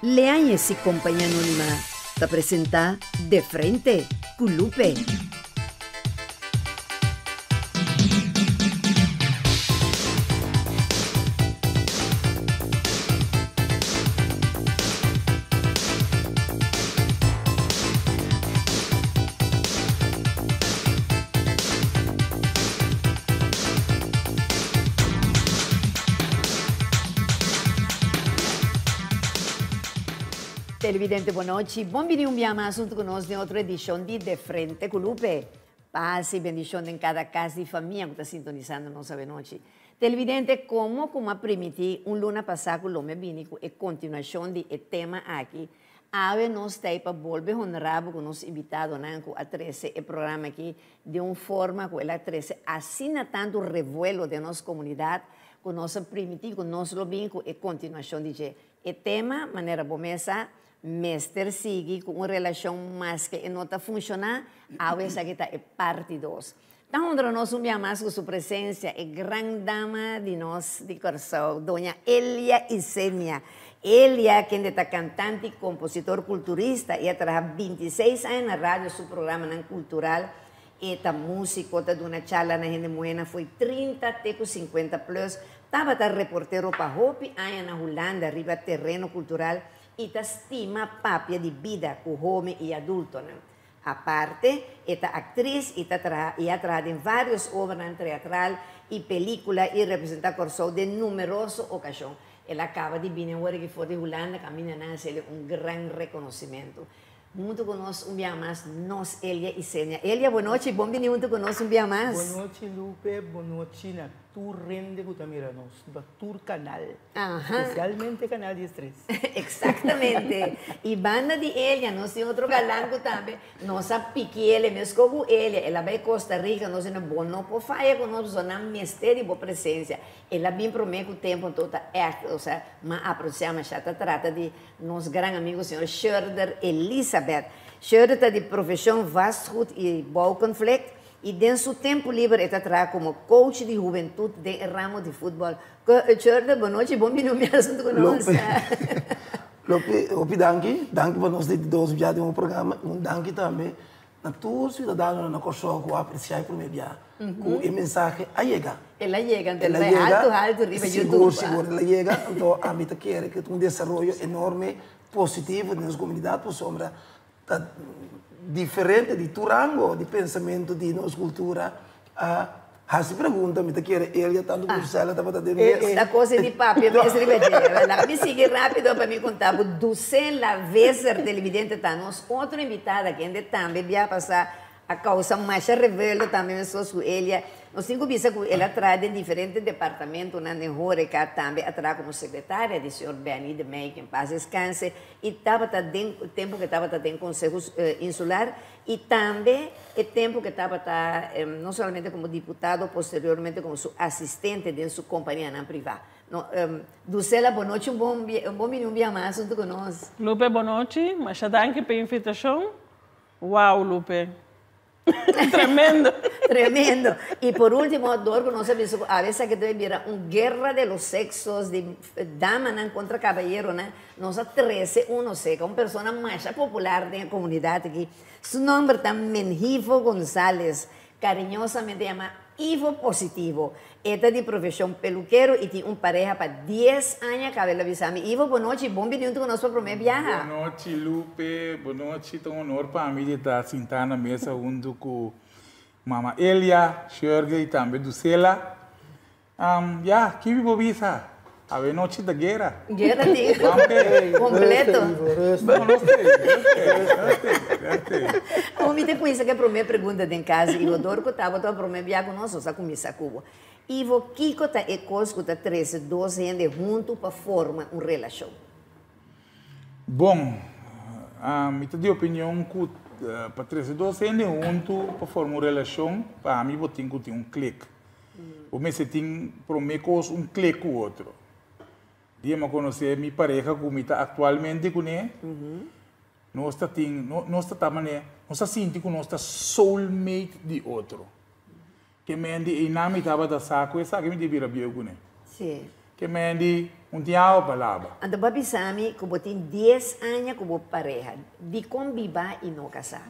Leáñez y Compañía Anónima ta presenta De Frente cu Lupe. Televidente bon nochi, bon bini un bia mas hunto cu nos den otro edicion di De Frente cu Lupe. Paz y bendicion den cada cas di famia cu ta sintonisando nos avenochi. Televidente, como cu m'a primiti un luna pasa cu lo me bini cu e continuacion di e tema aki, awe nos ta ey pa bolbe honra bo cu nos invitadonan cu a trece e programa aki di un forma cu el a trece asina tanto revuelo den nos comunidad cu nos a primiti cu nos lo bin cu e continuacion di dje. E tema, manera bo mes sa, mester sigui cu un relacion maske e no ta funciona, awe esaki ta e parti dos. Ta honra nos un bia mas cu su presencia e gran dama di nos di Corsou, Doña Elia Isenia. Elia, kende ta cantante y compositor culturista y a traha bintiseis aña na radio su programanan cultural. E ta musico, ta duna charla na hende muhénan fo'i trinta te cu sinkuenta plus, tabata reportero pa hopi aña na Hulanda riba tereno cultural y ta stima papia di bida cu homi y adultonan. Aparte, e ta actriz y ta traha y a traha den varios obranan teatral y pelicula y representa Corsou den numeroso ocasion. El a caba di bini awor aki for di Hulanda caminda nan haciele un gran reconocimento. Hunto cu nos un bia mas nos Elia y Senia. Elia, bo nochi, bon bini hunto cu nos un bia mas. Bo nochi Lupe, bo nochi na tur rende cu ta mira nos riba tur canal. Especialmente Canal Diestres. Exactamente. Y banda di Elia nos tin otro galan cu tambe nos a piki Elia, mesco cu Elia, el a bay Costa Rica, nos di bo no por faya cu nos pasobra nan mester di bo presencia. El a bin prome cu tempo anto ta echt, osea, mas aprecia masha ta trata di nos gran amigo señor Shurder Elizabeth. Shurder ta di profesion vastgoed y bouwconflict y den su tempo liber e ta traha como coach di hubentud den e ramo di futbol. Shurder, bon nochi, bon bini un biaha asuntu cu nos. Lope, hopi danki. Danki pa nos di dos bia den un programa. Un danki tambe na tur ciudadanonan na Kòrsou ku a apresia e prome bia ku e mensahe a yega. El a yega, anto el a bai haltu haltu riba YouTube. Sigur, sigur el a yega. Anto ami ta kere ku ta un desaroyo enorme positivo den nos komunidat pasobra ta diferente di tur rango di pensamentu di nos kultura a hasi pregunta, mi ta kere Elia tantu ku Lucella tabata den mes. Ta cosa di papia mes riba dje. Laga mi sigui rapido pa mi conta bo Ducela Visser televidente ta nos otro invitada kende tambe bia pasa a causa masha revuelo tambe meskos ku Elia. Nos tin ku bisa ku el a traha den diferente departamentonan den horeca tambe a traha komo secretaria di señor Benny de Mey ke en paz descanse y tabata den tempo ke tabata den conseho insular Y tambe e tempo ke tabata no solamente como diputado, posteriormente como su asistente den su companianan priva. No, Ducela, bo nochi un bon un bon bini un bia mas hunto cu nos. Lupe, bo nochi. Masha danki p'e invitacion. Wow, Lupe. Tremendo. Tremendo. Y por ultimo, dor cu nos a bisa cu awe esaki ta bira un guerra de los sexos, di damanan contra caballeronan. Nos a trece uno seca, un persona masha popular den e comunidad aki. Su nomber ta Menhivo Gonzalez, cariñosamente yama Ivo Positivo. E ta di profesion peluquero y tin un pareha pa dies aña caba. El a bisa mi, Ivo, bo nochi, bon bini hunto cu nos pa prome biaha. Bo nochi, Lupe, bo nochi. Ta un honor pa mi di ta sinta na mesa hunto cu Mama Elia, Shurgey y tambe Ducela. Ya, ki mi por bisa? Awe nochi ta guera. Guera tin. Completo. No, no stay, no stay, no stay, no stay. Como mi ta cuminsa cu e prome pregunta den cas, Ivo, dor cu tabata bo prome bia cu nos, nos a cuminsa cu bo. Ivo, kico ta e cos cu ta trece dos hende hunto pa forma un relacion? Bon, mi ta di opinion cu pa trece dos hende hunto pa forma un relacion, pa ami bo tin cu tin un click. Bo mester tin prome kos un klik ku otro. Dia mi a konosé mi pareha ku mi ta aktualmente kuné, nos ta tin, nos ta ta manera, nos ta sinti ku nos ta soulmate di otro. Ke men di einan mi tabata sa ku esaki mi tin bira bieu kuné. Ke men di un tin awa pa laba. Anto bo a bisa mi ku bo tin dies aña ku bo pareha. Dikon biba i no kasá?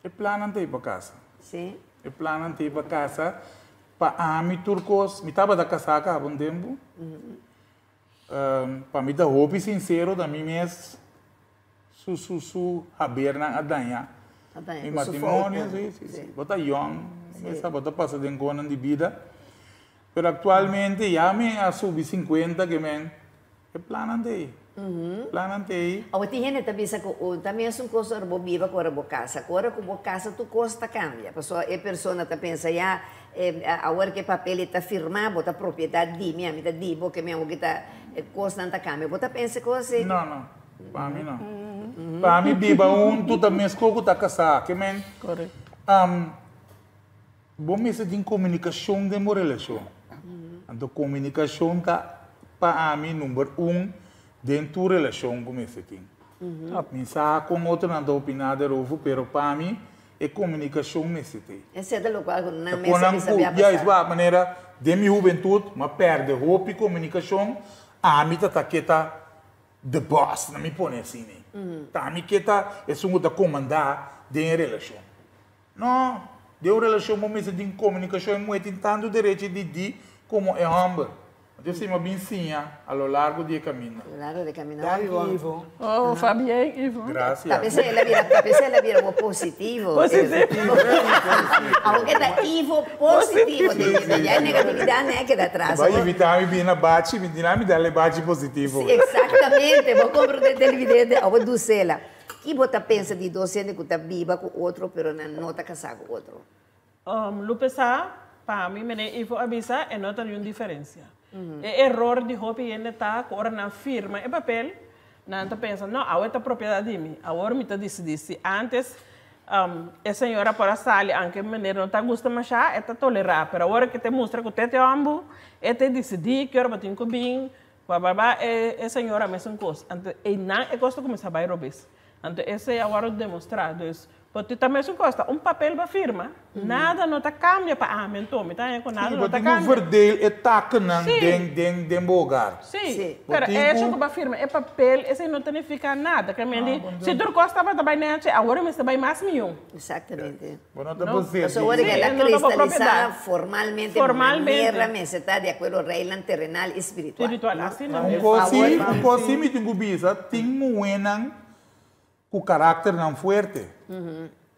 E plannan ta ei pa kasa. Sí. E plannan ta ei pa kasa. Pa ami tur kos, mi tabata kasá kaba un tempu. Pa mi ta hopi sinsero ta mi mes su su su habernan a daña. A daña Mi ku su matrimonio, foutnan. sí, sí, sí. Sí. Bo ta yòn, bo ta pasa den konan di bida. Pero actualmente ya mi a subi 50 ke men e plannan ta ei. Plannan ta ei. Awor tin hende ta bisa ku un ta mesun kos ora bo biba ku ora bo kasa. Ku ora ku bo kasa tur kos ta kambia. Pasobra e persona ta pensa ya awor ku e papel ei ta firmá bo ta propiedat di mi, ami ta di bo ke mi awor ta e kosnan ta kambia. Bo ta pensa kos ei? No, no. Pa mi no. Pa mi biba huntu ta meskos ku ta kasá. Ke men Bo mester tin komunikashon den bo relashon. Anto komunikashon ta pa ami number un den tur relashon ku mester tin. Mi sa kon otronan ta opiná derover, pero pa mi e komunikashon mester tin. Esei ta lokual ku nan Ta mester konan bisa ku, bia ya pasá. es manera den mi hubentut mi a pèrdè hopi komunikashon, ami ta ta ke ta the boss, nan mi pone asina. Ta ami ke ta esun ku ta komandá den e relashon. No, den un relashon bo mester tin komunikashon, e muhé tin tantu derechi di di komo e hòmber. Anto esei mi a bin siña a lo largo di e kaminda. A lo largo di e kaminda. Danki Hopi bon. Ivo. Oh, Fabien, Ivo. Gracias. Ta pesei el a bira, ta pesei el a bira bo positivo. Positivo. Awor ke ta Ivo positivo, ya e negatividat ne a keda atras. Bo a invita mi bini na bachi, mi di mi dal e bachi positivo. Si, exactamente. Bo comprende televidente, awor Dusela. Ki bo ta pensa di dos hende ku ta biba ku otro pero nan no ta kasá ku otro? Lo pesá, pa mi, meneer Ivo a bisa, e no ta niun diferensia. E eror di hopi hende ta ku ora nan firma e papel, nan ta pensa, no, awe ta propiedat di mi, awor mi ta disidí. Si ántes e señora por a sali anke meneer no ta gusta mashá, e ta tolerá, pero awor ke ta mustra ku te te hòmbu, e ta disidí ki ora bo tin ku bin, Ba ba ba e e señora mesun cos. Anto eynan e cos ta cuminsa bay robes. Anto esey a wordo demostra. Dus por ti ta mesun cos ta un papel ba firma, nada no ta cambia pa ami anto mi ta haña cu nada Sí, no bo ta tin cu cambia. verdeel e takennan Sí. den den den bo hogar. Sí, Sí. Bo pero tin e hecho cu cu ba firma e papel esey no ta nifica nada. Ke men di si tur cos tabata bay nechi awor e mester bay mas miyon. Exactamente. Bo no ta No. por ser Pasobra di. ora Sí, el a no ta bo cristalisá propiedad. formalmente, Formalmente. manera mester ta di akuerdo reinan terenal i spiritual. Spiritual, asina Un mes. kos sí, Awor- un kos sí mi tin ku bisa, tin muhénan ku karakternan fuerte.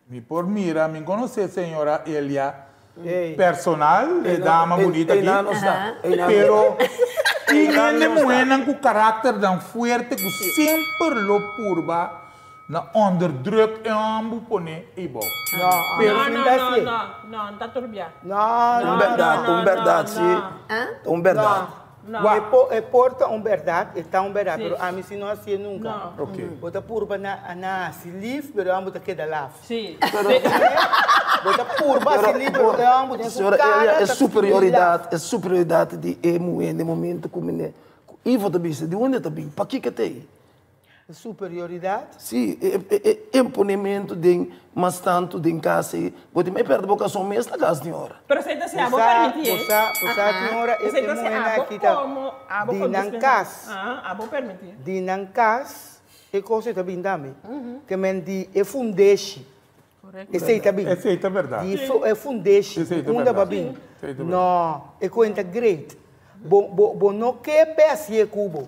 Mi por mira, mi konosé señora Elia Ey. personal, e dama bunita Ei nan aki. no sta. Ei nan no Pero tin Ei nan hende no sta. muhénan ku karakternan fuerte ku semper lo purba Na onderdruk e homber pone ei bou. No, Pero No, no, no, no, no, no, n ta turbia. No, no, Un berdad, no, un berdad, no, si. no. Un berdad. No. Wa- E, po, e porta un berdad, e ta un berdad, Sí. pero ami si no hasié nunca. No. Ok. Bo ta purba na, na hasi lif, pero amo ta keda laf. Sí. Bo ta purba hasi lif, pero amo den su Señora cara Elia, e ta superioridad, e superioridad di e muhé den momento ku mene, ku Ivo ta bisa, di unda e ta bin? Pakiko e ta ei? Superioridad? Sí, e, e, e imponemento den mas tanto den casa ei, bo tin, e perde bo cason mes na cas di ora. Pero esei ta si abo Bo sa, permiti, bo eh? sa, bo sa tin ora e Esei ta si muhénan abo aki ta como abo di con nan dispensa. cas. Ah, abo permiti. Di nan cas e cos ei ta bin tambe. Ke men di e fundeshi. Correcto. Esei ta bin. Esei ta berdad. Di e fundeshi, Esei ta unda berdad. ba bin. Esei ta berdad. No, e cuenta great. Bo, bo, bo no ke pe hasié cu bo.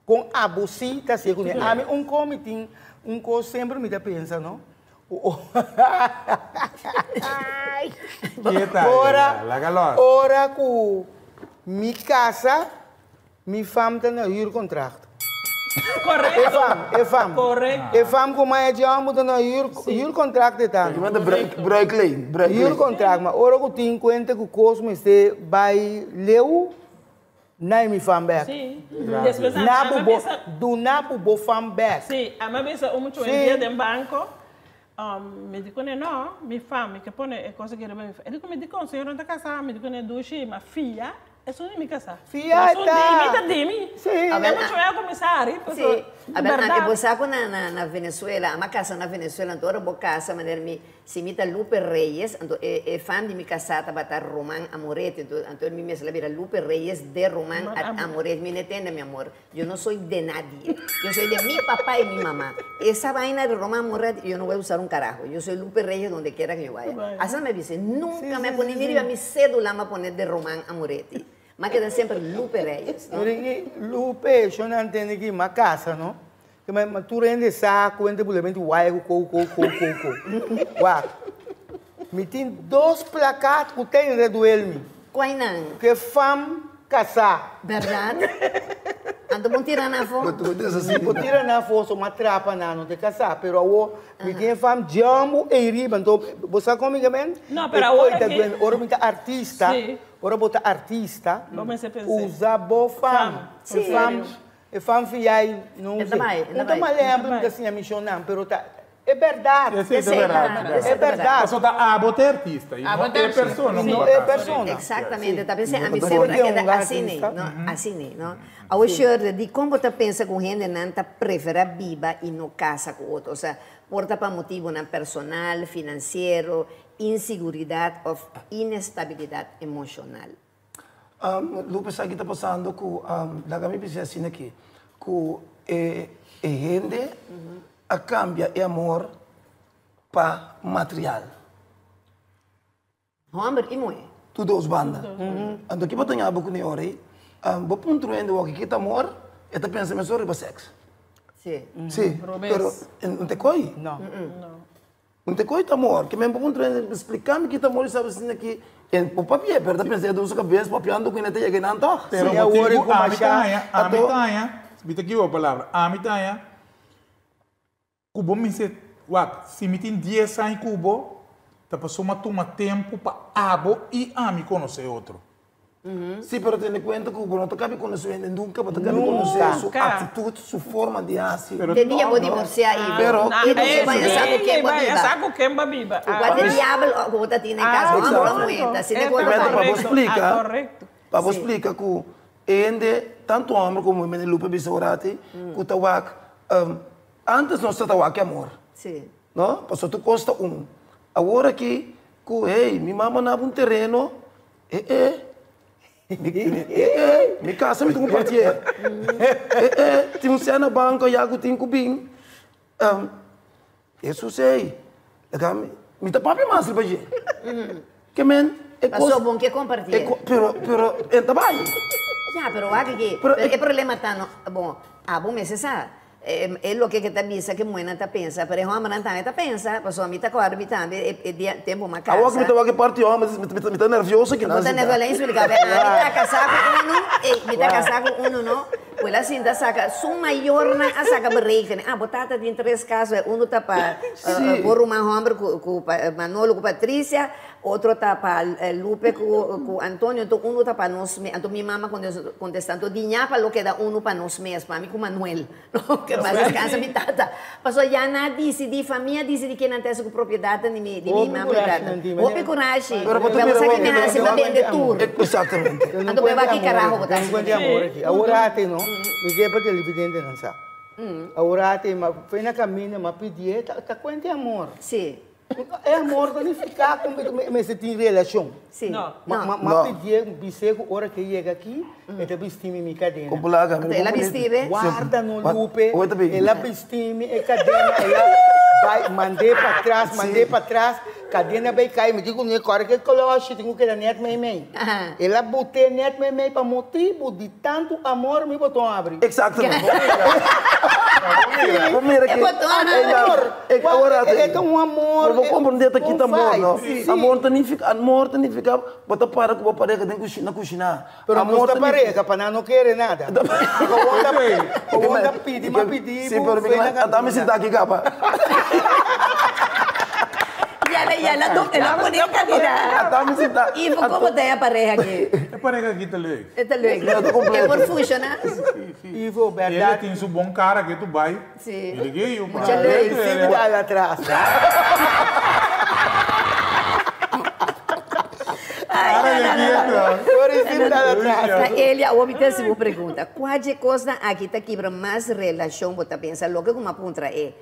Kon abo si ta hasié kuné? Ami un ko mi tin un kos semper mi ta pensa no. Ke ta Ora, Laga los. ora ku mi kasa, mi fam ta na huurcontract. Korekto. E fam, e fam. Korekto. E fam ku mai a djòmbu ta na huur, huurcontract e ta. Ki manda bruikleen, bruikleen. Huurcontract, ma ora ku tin kuenta ku kos mester bai leu, Nai mi fam bek. Sí. Despues a Na mi bo bisa. Duna bo bo fam bek. Sí, a mi bisa un mucho Sí. en dia den banco. Um, mi di kune no, mi fam, mi ke pone e cosa ke riba mi fam. E di ku mi di kon, señor no ta kasá, mi di kune dushi, ma fia, esun di mi kasá. Fia Esun ta. di mi ta di mi. Sí. E mucho a kuminsá ari, Sí. pasobra. A ber, Berdad. e bo sa ku na, na, na Venezuela, ami a kasa na Venezuela, anto ora bo kasa, manera mi, si mi ta Lupe Reyes, anto e, e fam di mi kasá tabata Roman Amoretti, anto, anto mi mes a bira Lupe Reyes de Roman Amoretti. Mi no tende, mi amor, yo no soy de nadie, yo soy de mi papá y mi mamá. Esa vaina de Roman Amoretti, yo no voy a usar un carajo, yo soy Lupe Reyes donde quiera que yo vaya. Asina mi a bisa, nunka mi a pone, ni riba mi sédula mi a pone de Roman Amoretti. Mi a keda semper Lupe Reyes, no? Lupe, yo no entiendo que ma casa, no? Que ma, ma tu rende saco, rende bulemento, guai, co, co, co, co, co. Wak. Mi tin dos plakaat ku ten reduelmi. Kua nan? Ku fam kasá. Bèrdat? Anto bon tira nan afó? Bo tur des asina. Bo tira nan afó, so m'a trapa nan no te kasá. Pero awor mi tin e fam djambo ei riba. Anto bo sa kon mi ke men? No, pero awor aki. Ora mi ta artista, ora bo ta artista, usa bo fam. E fam, e fam fiai no usa. No ta mal ehèmpel mi ta siña mi shonnan, pero ta E berdad. Esei ta berdad. E berdad. Pasobra ta abo ta e artista y no e persona. Y no e persona. Exactamente. Ta pensé ami semper a keda asina, no? Asina, no? Awe Shirley, dikon bo ta pensa ku hendenan ta preferá biba y no kasa ku otro? Osea, por ta pa motibonan personal, finansiero, inseguridat òf inestabilidat emoshonal. Lupe sa ki ta pasando ku laga mi bisa asina aki ku e hende a kambia e amor pa material. Hòmber i muhé. Tur dos banda. Anto ki bo ta ña bo ku mi ora ei? Bo puntra un hende wak ki ta amor e ta pensa mesora riba sèks. Si. Si, pero no ta koi. No. Un te koi ta amor, ke men bo puntra hende splika mi ki ta amor i sabi asina ki e por papia pero ta pensa e den su kabes papiando ku hende ta yega einan tòg. Pero Si bo awor tin e ku ami kumasha ta haña, ami Ato ta haña, mi ta kiba bo palabra, ami ta haña ku bo mester wak si mi tin dies aña ku bo ta pasobra mi a tuma tempu pa abo i ami konosé otro. Sí, pero tene cuenta cu bo no ta cabe conoce hende nunca, bo ta cabe conoce su actitud, su forma di haci. Pero Te dia bo divorcia y bo Pero y bo se baña sa cu ken bo biba. Sa cu ken bo biba. Cu cua te diabel cu bo ta tene en cas, bo homber o muher, ta asina cu bo ta Pa bo splica, pa bo Sí. splica cu hende, tanto homber como muher, Lupe bisa orati, cu ta wak, antes nos ta ta wak e amor. Sí. No? Pasobra tur cos ta un. Awor aki cu, hey, mi mama naba un tereno, E e, mi e e, mi casa mi ta compartié. E e, tin un sena banco ya cu tin cu bin. Jesus ey, laga mi, mi ta papia mas riba dje. Ke men, e cos. Paso bon ke compartié. Pero, pero, e ta bay. Ya, pero wak aki, pero e problema ta no, bon, abo mester sa. E loke ke ta bisa ke muhernan ta pensa, pero e hombernan tambe ta pensa, pasobra mi ta kòrda mi tambe e dia tempu mi a kasa. Awor ku mi ta wak e parti homber, mi ta nervioso kinan. Bo ta nervioso, lei expliká be, ami ta kasá ku unu, ey, mi ta kasá ku unu no, ku el a sinta saka, su mayornan a saka berekening, ah, bo tata tin tres kas, unu ta pa bo ruman homber ku Manolo ku Patricia, Otro ta pa Lupe cu Antonio, anto uno ta pa nos mes. Anto mi mama contesta, anto di ña pa lo keda uno pa nos mes, pa mi cu Manuel, no? Ke mas descansa mi tata. Pasobra ya nan a dicidi, famia a dicidi ken nan ta haci cu propiedadnan di mi mama y tata. Hopi curashi. Pero bo sa ke mi haci pa bende tur. Exactamente. Anto bo wak ki caraho bo ta haci. Awor ate no, mi ke pa televidentenan sa. Awor ate, ma fe na caminda, ma pidié, ta cuenta e amor. Si. E amor ta nifiká ku mester tin relashon. Sí. No. Ma ma ma pidié bis'é ku ora ke yega aki e ta bisti mi mi kadena. Kon por laga? Anto el a bisti be? Warda no Lupe, el a bisti mi e kadena, el a bai mand'é patras, mand'é patras, kadena bai kai, mi di ku ne kòrda ke klòshi tin ku keda nèt meimei. El a bot'é nèt meimei pa motibu di Tantu amor mi boton abri. Exactamente. Bo mira E ki boton abri. Amor. E ora E ta un amor. Bo comprende ta kita amor no. Si. Amor ta nifica amor ta nifica bo ta para cu bo pareha den cushina na cushina. Pero nos ta pareha pa nan no kere nada. Awor ta pidi ma pidi Si pero mi ata mi sinta aki caba. Yala yala do el a pone en calidad. Ata mi sinta. Ivo como ta e pareha aki? E pareha aki ta leuk. E ta leuk. Ja, ta completo. E por funciona. Si, si. Ivo, Y berdad. el tin su bon cara ke tu bay. Si. Mira ke yu Mucha leuk. Sin dal atras. Ay, no, no, no, no. Sorry, Ta Elia, awor mi ta hasi bo pregunta. Kua dje kosnan aki ta kibra mas relashon bo ta pensa? Loke ku mi a puntra e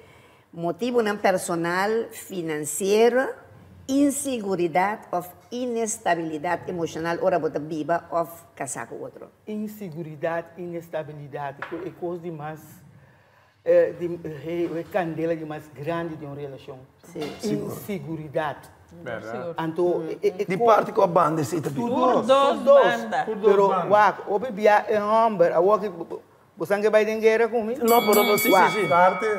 motibunan personal, finansiero, insiguridat òf inestabilidat emoshonal ora bo ta biba òf kasá ku otro? Insiguridat, inestabilidat, e kos di mas E candela di mas grandi den un relacion. Inseguridad. Anto Di parti cu a banda esey ta bin. Tur dos banda. Pero wak, hopi bia e homber awor ki bo san ke bay den guera cu mi? No, pero si si si.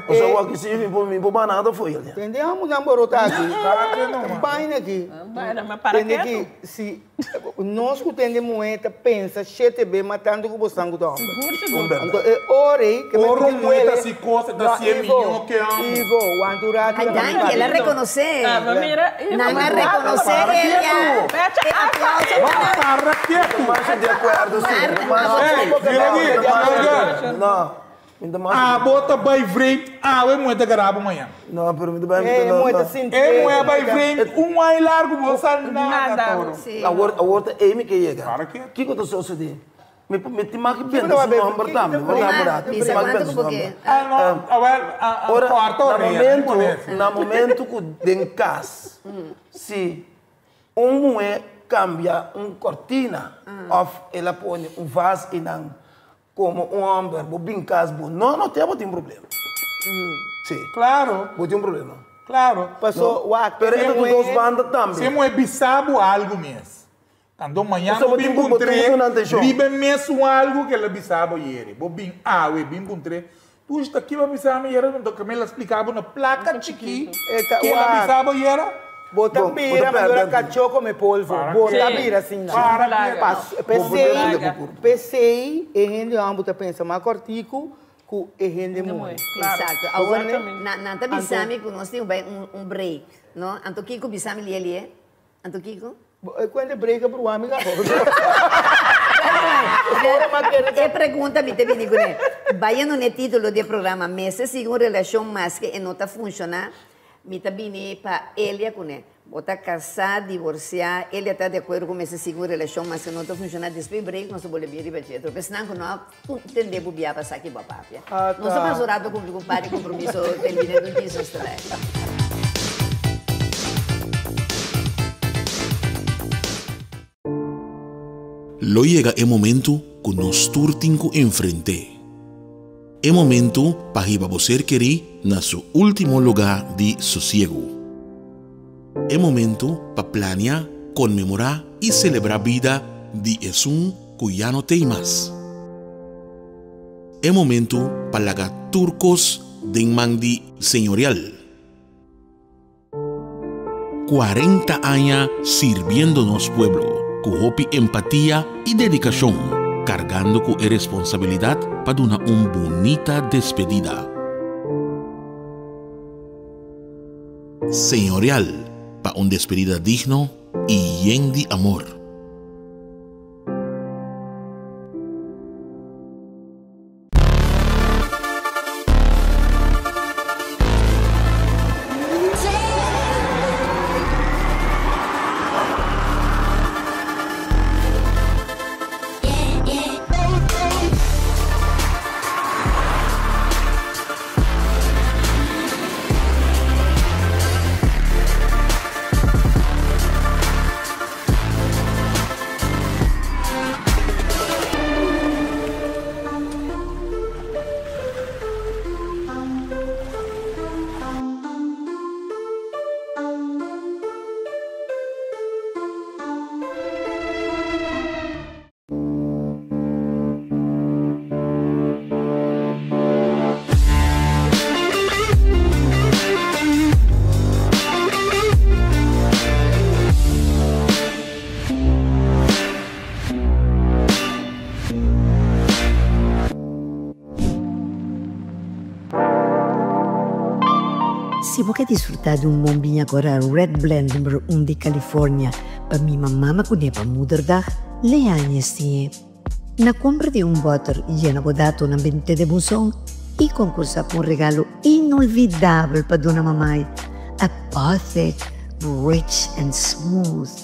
Osea awor ki si mi por bana nada fo'i el. Tende amo nan borota aki. Baina aki. Tende ki si Nos ku tende muhé ta pensa shete be mas tantu ku bosan ku ta hòmber. Sigur, sigur. Anto e ora ei ke Ora un muhé ta hasi kos e ta hasié mihó ke hòmber. Ivo, wanta un ratu Ay, danki, el a rekonosé. Nan a rekonosé Elia. E aplauso pa nan. Para ketu. Masha di akuerdo si. Ey, mira aki, Jurgen. No. Mi ta mas. Abo ta bai vreemd awe muhe ta gara bo mañan. No, pero mi ta bai. E muhe ta sinti. E muhe a bai vreemd un aña largu bo sa nada toro. Awor, awor ta ei mi ke yega. Para ke? Kiko ta sosode? Mi mi tin mas ke benta su nomber tambe. Bo ta acorda? Mi Bisa tin mas ke cuanto benta ku su bo nomber. ke. Ah no, awel, Ora, corta na orea, mi momento, pone asi. na momento ku den kas, si un muhe kambia un kortina of el a pone un vas einan Como un homber bo bin cas bo no no te bo tin problema. Si. Claro. Bo tin un problema. Claro. Paso wak. Pero e ta tur dos banda tambe. Si muhe bisa bo algo mes. Anto mañan bo bin puntr'é riba e mesun algo ke el a bisa bo yere. Bo bin awe bin puntr'é, Push ta kiba bisa mi yera? Anto Camila a splika bo na plaka chikí ke el a bisa bo yera. Bo ta bira manera kachó kome polvo. Bo ta bira asina. P'esei e hende hòmber ta pensa mas kòrtiku ku e hende muhé. Eksakto. Awor nan ta bisa mi ku nos tin ku bai un break, no? Anto kiko bisa mi lié lié? Anto kiko? E kuenta break a bruha mi kaba. E pregunta mi ta bini kuné. Bayendo n'e título di e programa, Mester sigui un relashon maske e no ta funshoná? Mi ta bini pa Elia kuné. Bo ta kasá, divorsiá, Elia ta di akuerdo ku mester sigui un relashon maske no ta funshoná? Despues break nos ta bolbe bin riba dje. Esnan ku no a tende bo bia pa sa ki bo a papia. Nos ta pasa un rato kumpli ku un par di kompromiso televidente un Jesus ta bai. Lo yega e momento ku nos tur tin ku enfrent'é. E momento pa hiba bo ser kerí na su último lugá di sosiegu. E momento pa plania, konmemorá i selebrá bida di esun ku ya no t'ei mas. E momento pa laga tur kos den man di Señorial. 40 aña sirbiendo nos pueblo ku hopi empatia i dedikashon, kargando ku e responsabilidat pa duna un bunita despedida. Señorial pa un despedida digno i yen di amor. Si bo ke disfrutá di un bon biña kora Red Blend numero un di California pa mima mama kuné pa Moederdag, lea aña siñ'é. Na kompra di un bòter yena bo datonan bent'é de buzon i konkursá pa un regalo inolvidabel pa duna mamai, Apothic, rich and smooth,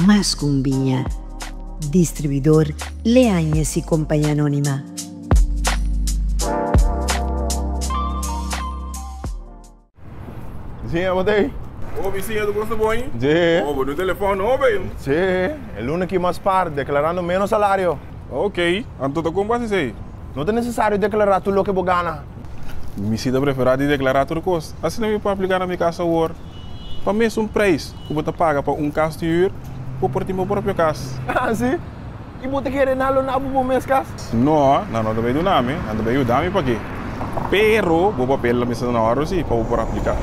mas ku un biña. Distribuidor Leáñez y Compañía Anónima. Vizinha, bo ta ei? Oh, vizinha, tu gosta bom, hein? Sí. Oh, bo no telefon no, bem. Sí, e luna aki mas par, declarando menos salario. Ok, anto ta con bo haci esey? No ta necesario declara tur loke bo gana. Mi si ta prefera di declara tur cos. Asina mi por aplica na mi cas awor. Pa mesun prijs cu bo ta paga pa un cas di huur, bo por tin bo propio cas. Ah, si? Y bo ta kere nan lo na bo bo mes cas? No, nan no ta bay duna mi, nan ta bay yuda mi paki. Pero bo papel lo mester ta na orde si pa bo por aplica.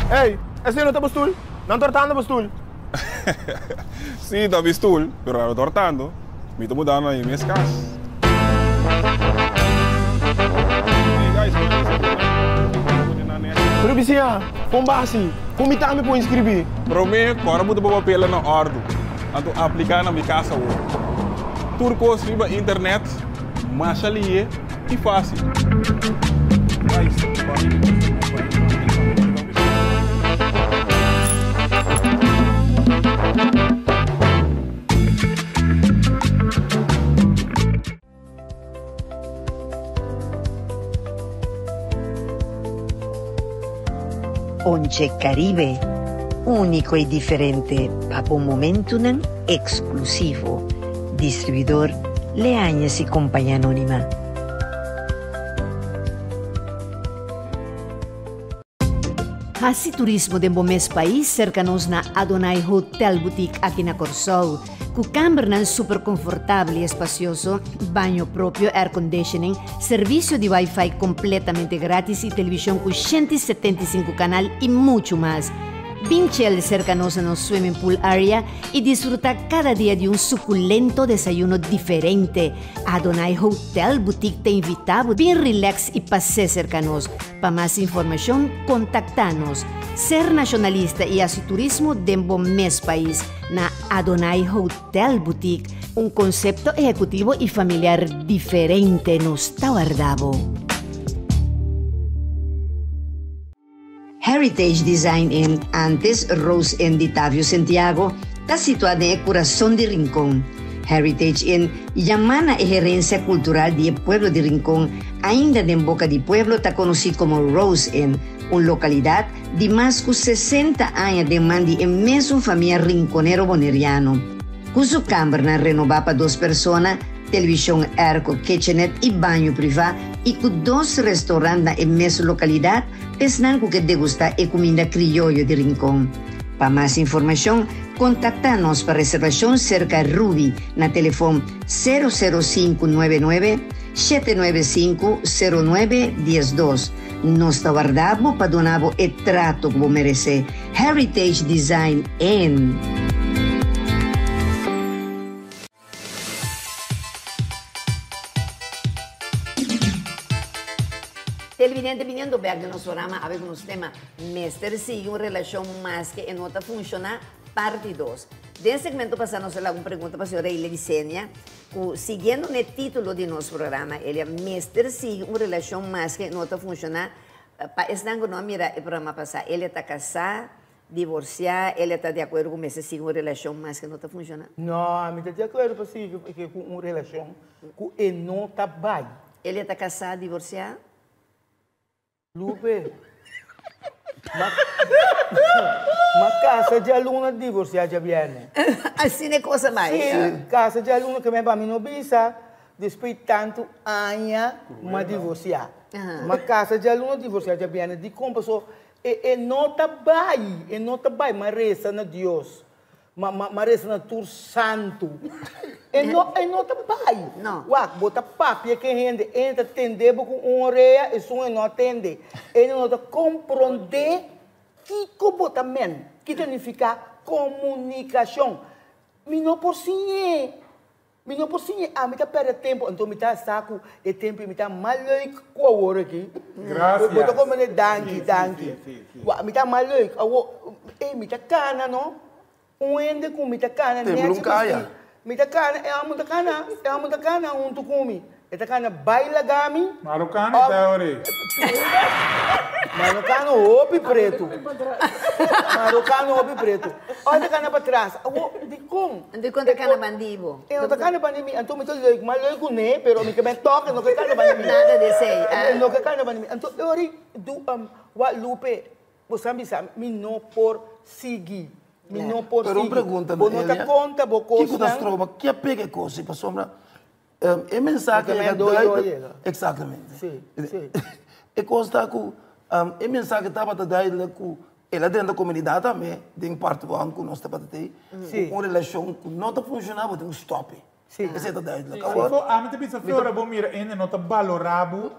Ey, esey no ta bo stoel? Nan ta hortando bo stoel. Si, ta mi stoel, pero nan no ta hortando. Mi ta mudando na mi mes cas. Pero bisiña, con basi? Con mi tambe por inscribi? Prome, cora bo ta bo papelnan na ordo. Anto aplica na mi cas awor. Tur cos riba internet, masha lihe y facil. Ponche Caribe, úniko i diferente pa bo momentunan eksklusivo. Distribuidor Leañez y Compañía Anónima. Hasi turismo den bo mes pais serka nos na Adonai Hotel Boutique aki na Kòrsou. Ku kambernan super konfortabel i espasioso, baño propio, airconditioning, servisio di wifi kompletamente gratis i televishon ku 175 kanal i muchu mas. Bin chel serka nos na nos swimming pool area i disfrutá kada dia di un sukulento desayuno diferente. Adonai Hotel Boutique ta invitá bo bin relax i pas'é serka nos. Pa mas informashon kontaktá nos. Ser nashonalista i hasi turismo den bo mes pais na Adonai Hotel Boutique, un konsepto ehekutivo i familiar diferente nos ta warda bo. Heritage Design Inn, antes Rose Inn di Tavio Sentiago, ta situá den e kurason di Rincon. Heritage Inn yamá na e herensia kultural di e pueblo di Rincon, ainda den boka di pueblo ta konosí komo Rose Inn, un lokalidat di mas ku 60 aña den man di e mesun famia rinconero boneriano. Ku su kambernan renobá pa dos persona, televishon airco, kitchenet i baño privá i ku dos restaurant na e mesun lokalidat, Esnan ku ke degustá e kuminda krioyo di Rincon. Pa mas informashon, kontaktá nos pa reservashon serka Ruby na telefon sero sero sinku nuebe nuebe, shete nuebe sinku, sero nuebe diesdos. Nos ta warda bo pa duna bo e trato ku bo meresé. Heritage Design Inn. Televidente biniendo bek den nos programa awe ku nos tema Mester sigui un relashon maske e no ta funshoná, parti dos. Den segmento pasá nos a laga un pregunta pa señora Elia Visenia ku siguiendo n'e título di nos programa Elia mester sigui un relashon maske e no ta funshoná pa esnan ku no a mira e programa pasá Elia ta kasá Divorciá, el e ta di acuerdo cu mester sigui un relacion mas que no ta funciona? No, ami ta di acuerdo pa sigui cu un relacion cu e no ta bay. El e ta casá, divorciá? Lupe, ma ma casa djaluna, divorciá djabierne. Asina e cosa bay. Sí, casa djaluna, ke men pa mi no bisa, despues tantu aña m'a divorciá. Ma casa djaluna, divorciá djabierne. Dicon? Pasobra E e no ta bai, e no ta bai, m'a resa na Dios, m'a m'a m'a resa na tur santu. E no e no ta bai. No. Wak, bo ta papia ku e hende, e ta tende bo ku un orea, esun e no a tende. E no ta komprondé kiko bo ta men, ki ta nifiká komunikashon. Mi no por siñ'é. Mi no por siña, ami ta perde tempo, anto mi ta sa ku e tempo mi ta mas leuk ku awor aki. Gracias. Bo ta komprende? Danki, danki. Wak, mi ta mas leuk. Awor, ey, mi ta kana no, un hende ku mi ta kana Tempo nèchi lo kaya. bisti, mi ta kana, e amo ta kana, e amo ta kana huntu ku mi. E ta kana bai laga mi. Marokano e ta awor ey. Marokano hopi pretu. Marokano hopi pretu. Ora ta kana patras. Awor, di. kon. Anto e kon ta kana bandi bo? E no ta kana bandi mi, anto mi ta leuk, mas leuk kuné, pero mi ke ben tòg e no ke kana bandi mi. Nada di esei, ah. E no ke kana bandi mi. Anto e ora du wak Lupe, bo sa bisa mi no por sigui, mi no por Pero un sigui. pregunta, Bo no ta Elia, konta bo Kiko ta kosnan. stroba? Ke a pega e kos ei? Pasobra e mensahe Porque yega mi a duidelijk. yega. Exactamente. Sí, sí. E kos ta ku e mensahe tabata duidelijk ku el a drenta komunidat tambe den parti wan ku nos tabata tei, Sí. ku un relashon ku no ta funshoná bo tin ku stòp e. Sí. Esei ta duidelijk. Sí. Awor, So, ami ta bisa fe ora bo mira hende no ta balorá bo,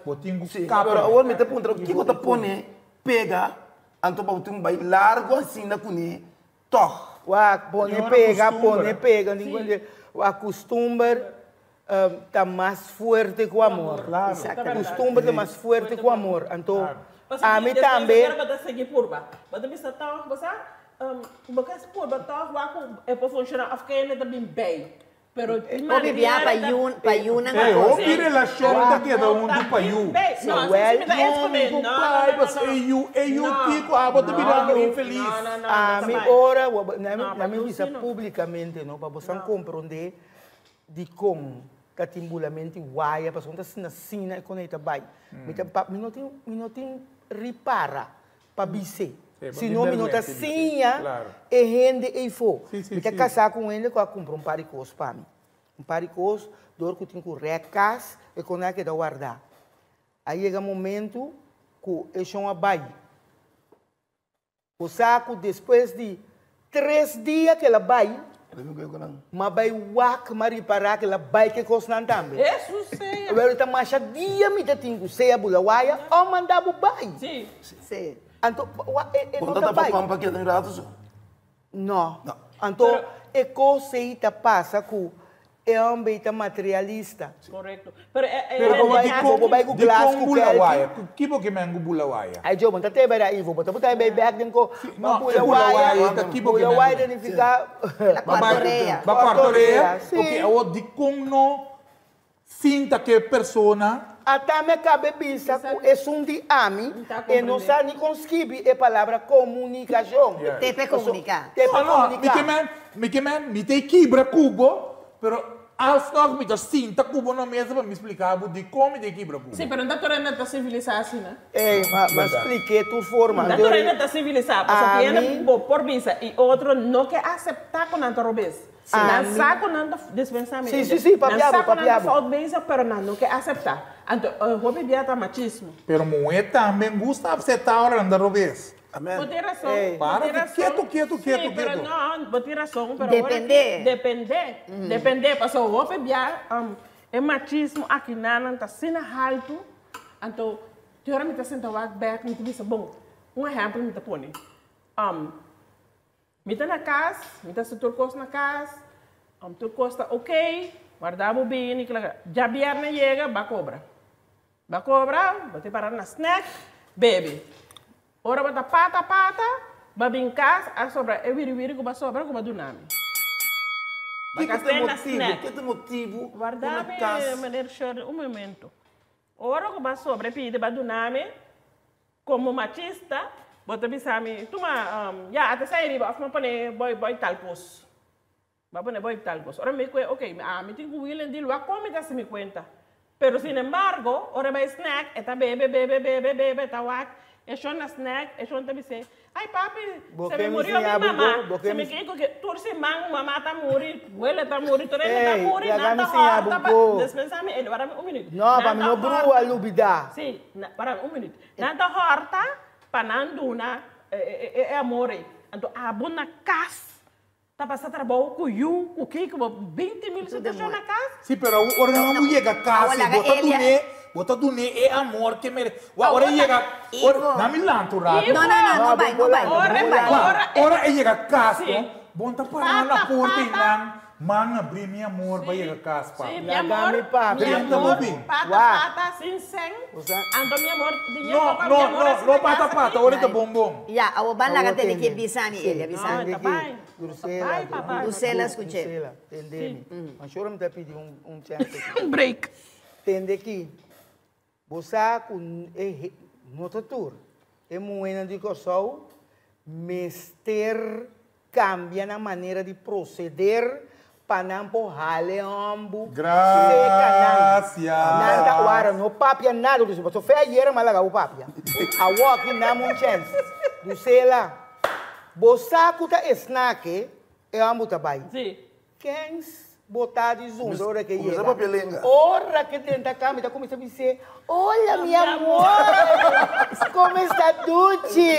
bo tin ku Sí, kapa. pero awor mi ta puntra kiko ta pone pega anto pa bo tin un bai largu asina kuné tòg. Wak, pone Ñora pega, costumber. pone pega, ningun de, wak, costumber ta mas fuerte cu amor. Claro. Exactamente. Costumber ta mas fuerte cu amor. Anto, Claro. ami tambe. Bo ta sigui purba. Bo ta bisa toch, bo sa, bo ke purba toch wak cu e por funciona of kende ta bin bij. Pero Hopi bia pa yun, pa yunan Hey, a kos. hopi relashon ta keda huntu pa yu. No, Wel, si mi ta No, mi ku pai, bas e yu, e yu kiko, abo ta birando infelis. Ami ora, No, na mi pa bisa yu si no. publicamente, no, pa bosan comprende di con ta tin bulamento waya, pasobra ta asina asina e con ei ta bai. Mi ta pa, mi no tin, mi no tin ripara pa bis'é. Sí, pa Si tin no, mi no ta bergüenza di bis'é. siña Claro. e hende eifó. Sí, sí, Mi ta sí. casá cu un hende cu a cumpra un par di cos pa mi. Un par di cos, dor cu tin cu rek cas, e con a keda wardá. A yega momento cu e shon a bai. Bo sa cu despues di tres dia cu el a bai, m'a bai wak, m'a ripara cu el a bai cu e cosnan tambe. Hesus sea! Awor ta masha dia mi ta tin cu sea bula waya o manda bo bai. Sí. Sí. Anto, wa, e, e Bo no ta ta tapa bai. pan pa keda un rato so? No. No. Anto, e cos ei ta pasa cu e homber ei ta materialista. Correcto. Pero e, e, Pero e, como bai- di bo con, bai cu di glas con cu bula kelki. waya? Ki bo ke men ku bula waya? Ai, Joe, bo ta tebe ra Ivo, bo ta buta bei bek den ko. Si, Ma no, bula e bula waya, waya ta ki bo ke bula men waya ku- significa La Ba bai- cuartorea. Ba cuartorea. Si. Ok, awor di con no sinta ke persona. Ata mi a cabe bisa cu esun di ami Ta e no comprende. sa ni con skibi e palabra comunicacion. Yeah. Te pe comunica. Te pe No, no, mi comunica. ke men, mi ke men, mi te kibra cubo, pero alsnog mi ta sinta cubo na mesa pa mi splica bo di con mi te kibra cubo. Sí, pero no ta torna ta civilisa asina, ne? Ey, ma, ma spliké tur forma. No ta torna ta civilisa, pasobra A tiene mi- bo por bisa y otro no ke acepta cu nan ta robes. Nan A mi- sa cu nan ta dispensami. Sí, sí, sí, papiabo, Nan sa cu nan ta papiabo. fout bezig, pero nan no ke acepta. Anto, hopi bia ta machismo. Pero muhé tambe gusta acepta ora nan ta robes. Amen. Bo tin razon. Ey. bo Para tin di razon. quieto, quieto, Sí, quieto, pero quieto. no, bo tin razon, pero Depende. ora ki depende. Depende, paso hopi bia, e machismo aki nan ta asina haltu. Anto, te ora mi ta senta wak bek, mi ta bisa, bon, un ehempel mi ta pone. Mi ta na kas, mi ta hasi tur kos na kas, tur kos ta ok, warda bo bini, kla kla. Djabièrnè yega, ba kobra. Ba kobra, bo te para na snack, bebe. Ora bo ta pata pata, ba bin kas, a sobra e wiri wiri ku ba sobra ku ba duna mi. Ba Kiko ta gast'é na motibu? snack. Ke ta motibu ku na Warda mi, kas? meneer Shirley, un momento. Ora ku ba sobra e pidi ba duna mi, komo machista, bo ta bisa mi, tuma, ya, ata sai riba, of mi pone boy boy tal kos. Ba pone boy tal kos. Ora mi kue, ok, ami tin ku wil en dil, wak kon mi ta hasi mi kuenta. Pero sin embargo, ora bai snack, e ta bebe, bebe, bebe, bebe, ta wak, e shon na snack, e shon ta bis'é, Ai papi, Bo se ke me mi murió mi siña bo mamá, bo, bo ke se mi me kiko ke tur siman mamá ta muri, wele ta muri, tur hende ta Ey, muri, laga nan mi ta siña horta bo pa, ko. dispensá mi, Eli, warami un minuut. No, Nan pa mi ta no brua horta, lubidá. Sí, na, warami un minuut. Nan ta horta pa nan duna e, e, e, e amor ei. Anto abo na kas, Ta pasa trabou ku yu, ku kiko, bo 20 mil situashon na kas. Sí, pero ora nan a yega kas, bo ta dun'é, bo ta dun'é e amor ke mere. Wak, ora e yega, ora, nan mi lanta un rato. No, no, no, no bai, no bai, no bai. Wak, ora e yega kas, no, bo ta para na porta i nan, man abri mi amor pa yega kas, papi. Sí, mi amor, mi amor, pata, pata, sin sen. Anto mi amor, di ñe No, papa, no, mi amor, no, asina no pata, kas pata, aki. ora ta bon, bon. Ya, awor ban laga tene ke bisa mi, Elia, bisa mi. No, ta bai. Drusela, Bai, papá. Drusela, skuch'é. Drusela, tende mi. Manshora mi ta pidi un chance aki. Un break. Tende ki, bo sa ku e no ta tur, e muhénan di Kòrsou mester. kambia nan manera di proseder pa nan por hala e hòmbu seka nan. Gracias. Nan ta wara no papia nada Lucila, pasobra fe ayera mi a laga bo papia. Awor aki nan un chèns. Lucila, bo sa ku ta esnan ke e hòmbu ta bai. Kens bo ta di zundra ora ke Kuminsá yega. papia lenga. Ora ke drenta kama mi ta kuminsá bis'é, Hola mi amor, como esta duchi?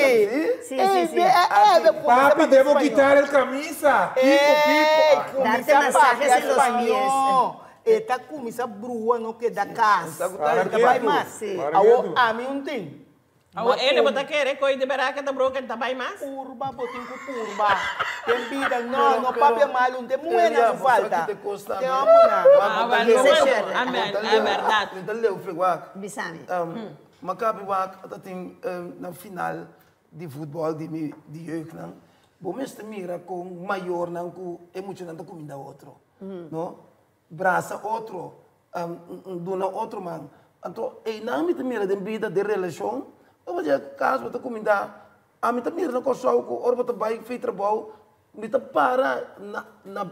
Sí, Ey, sí, sí. be, eh, eh, be, kuminsá Papi, papia debo spañó. quitar el camisa. Kiko, Ey, Kiko. Darte kuminsá masajes papia en los pies. spañó. E ta kuminsá brua no keda kas. Para E ta bai ketu. mas. Sí. Para Awor ketu. ami un tin. Awor ele bo ta kere koe di bera ke ta broke ta bai mas? Purba, bo tin ku purba. Den bida, no, no papia malu, te muhe na su falta. Te amo na. Ah, well, amen, é berdad. Mi ta leu flik wak. Bisami. Ma kapi wak ta tin na final di futbol di mi di jeugdnan. Bo mester mira kon mayornan ku e muchanan ta kuminda otro. No? Brasa otro, duna otro man. Anto einan mi ta mira den bida, den relashon, bo por yega kas bo ta kuminda. Ami ta mira na Kòrsou ku ora bo ta bai fei trabou, mi ta para na na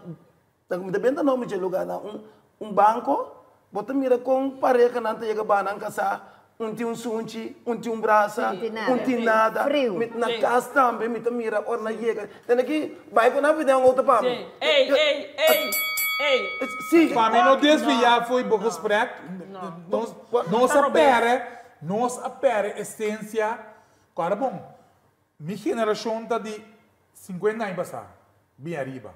mi ta benta nomber dje lugá na un un banko, bo ta mira kon parehanan ta yega banan kasá, un tin un sunchi, un tin un brasa, un tin nada. Friu. Mi na kas tambe mi ta mira ora nan yega. Tene ki bai ku nan bida un outo pa mi. Ey, ey, ey, ey. Si. Pa mi no desviá fo'i bo gesprek, nos nos a pèrdè, nos a pèrdè esensia. Kòrda bon, mi generashon ta di sinkuenta aña pasá, bin ariba.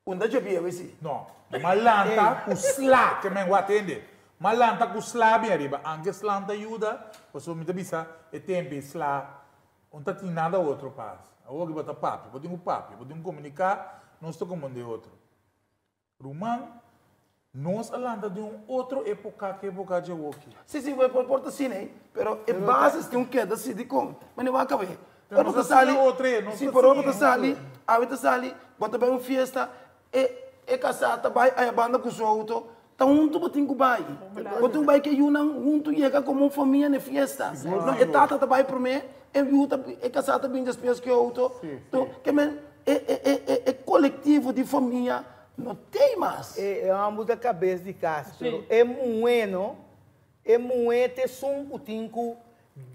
Unda dje bia wesi? No, m'a lanta ku sla, ke men wak tende. M'a lanta ku sla bin ariba, anke sla no ta yuda, pasobra mi ta bisa e tempu ei sla no ta tin nada otro pas. Awor ki bo ta papia, bo tin ku papia, bo tin ku komuniká, nos ta komprendé otro. Ruman, nos a lanta den un otro epoka ku epoka dje awoki. Si, si, por por ta asina ei, pero e bases tin un keda si dikon. Mane wak awe, Pero ora bo nos ta a siña sali, otro e, nos si, ta pero ora bo ta siña sali, otro. awe ta sali, bo ta bai un fiesta, e e kasá ta bai aya banda ku su outo, ta huntu bo tin ku bai. Bo tin ku bai ku e yunan huntu yega komo un famia na e fiesta. No, e tata ta bai promé, e yu ta e kasá ta bin despues ku e outo. To, ke men e e e e e kolektivo di famia no tei mas. E hòmber ta kabes di kas, pero e muhé no, e muhé ta esun ku tin ku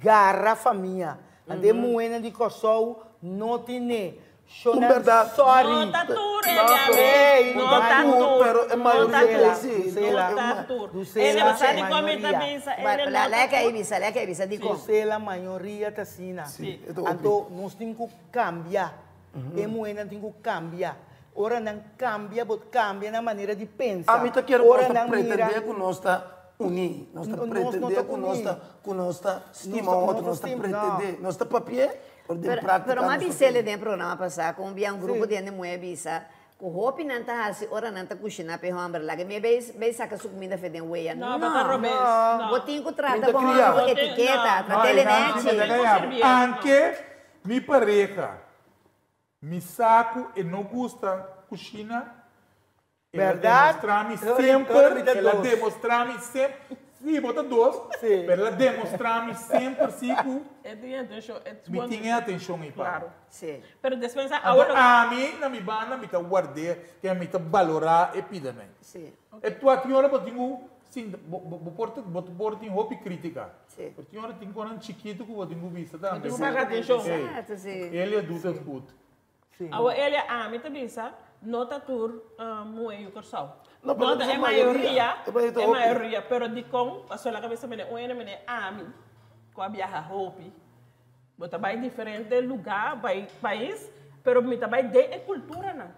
gara famia. Anto e muhénan di Kòrsou no tine. Un Shownan bèrdat. sòri. No ta tur, No, Eliabe. pero No no ta ta tur, tur. pero e No ta mayoria tur. sí. No ta tur. Ele Lucela, sa di kon mi ta mayoria. bisa, ele no La ta leka tur. e bisa, leka e bisa, dikon? Lucela, mayoria ta asina. Sí, e ta hopi. Anto nos tin ku kambia. E muhénan tin ku kambia. Ora nan kambia, bo kambia nan manera di pensa. Ami ta kere ku Ora nos ta nan mira pretendé ku nos ta uní. Nos ta Nos no pretendé ta ku nos uní. ta, ku nos ta stima Nos ta- otro, nos ta nos ta stima, pretendé. no. Nos ta papié, pero den Pero, práktika pero m'a nos ta bis'é tene. den programa pasá ku un bia un grupo di hende muhé bisa ku hopi nan ta hasi ora nan ta kushiná pa e hòmber. Laga mi e bai saka su kuminda fe den wea. No, bo ta robes. No. Bo tin ku Mi trata ta bo kria. hòmber ku Bo tin- etiketa, no. trat'é No, nechi. e nan si mi ta gaya. Anke mi pareha Mi sa ku e no gusta kushina, el a Berdad? demostrá mi Ora semper, mi ta el a dos. demostrá mi semper, sí, bo ta dos, Sí. pero el a demostrá mi semper sí ku E tin atenshon, e mi tin e atenshon ei pa mi. Claro. Sí. Pero despues Anto awor ami na mi banda mi ta ward'é, ke mi ta balorá e pidanan. Sí. E tua tin ora bo tin ku sin, bo, bo, bo por ta, bo por tin hopi krítika. Sí. Pero tin ora tin konan chikitu ku bo tin ku bisa tambe. Bo tin ku paga atenshon. Ey, Exacto, sí. Elia doet het goed. Sí. Awo Elia ami ta bisa, no ta tur muhe yu Kòrsou. No, pero No ta ta e mayoria. mayoria, E mayoria ta e hopi. mayoria, pero dikon, pasobra laga bisa mene, un hende mene ami, ku a biaha hopi, bo ta bai diferente lugá, bai pais, pero mi ta bai den e kulturanan.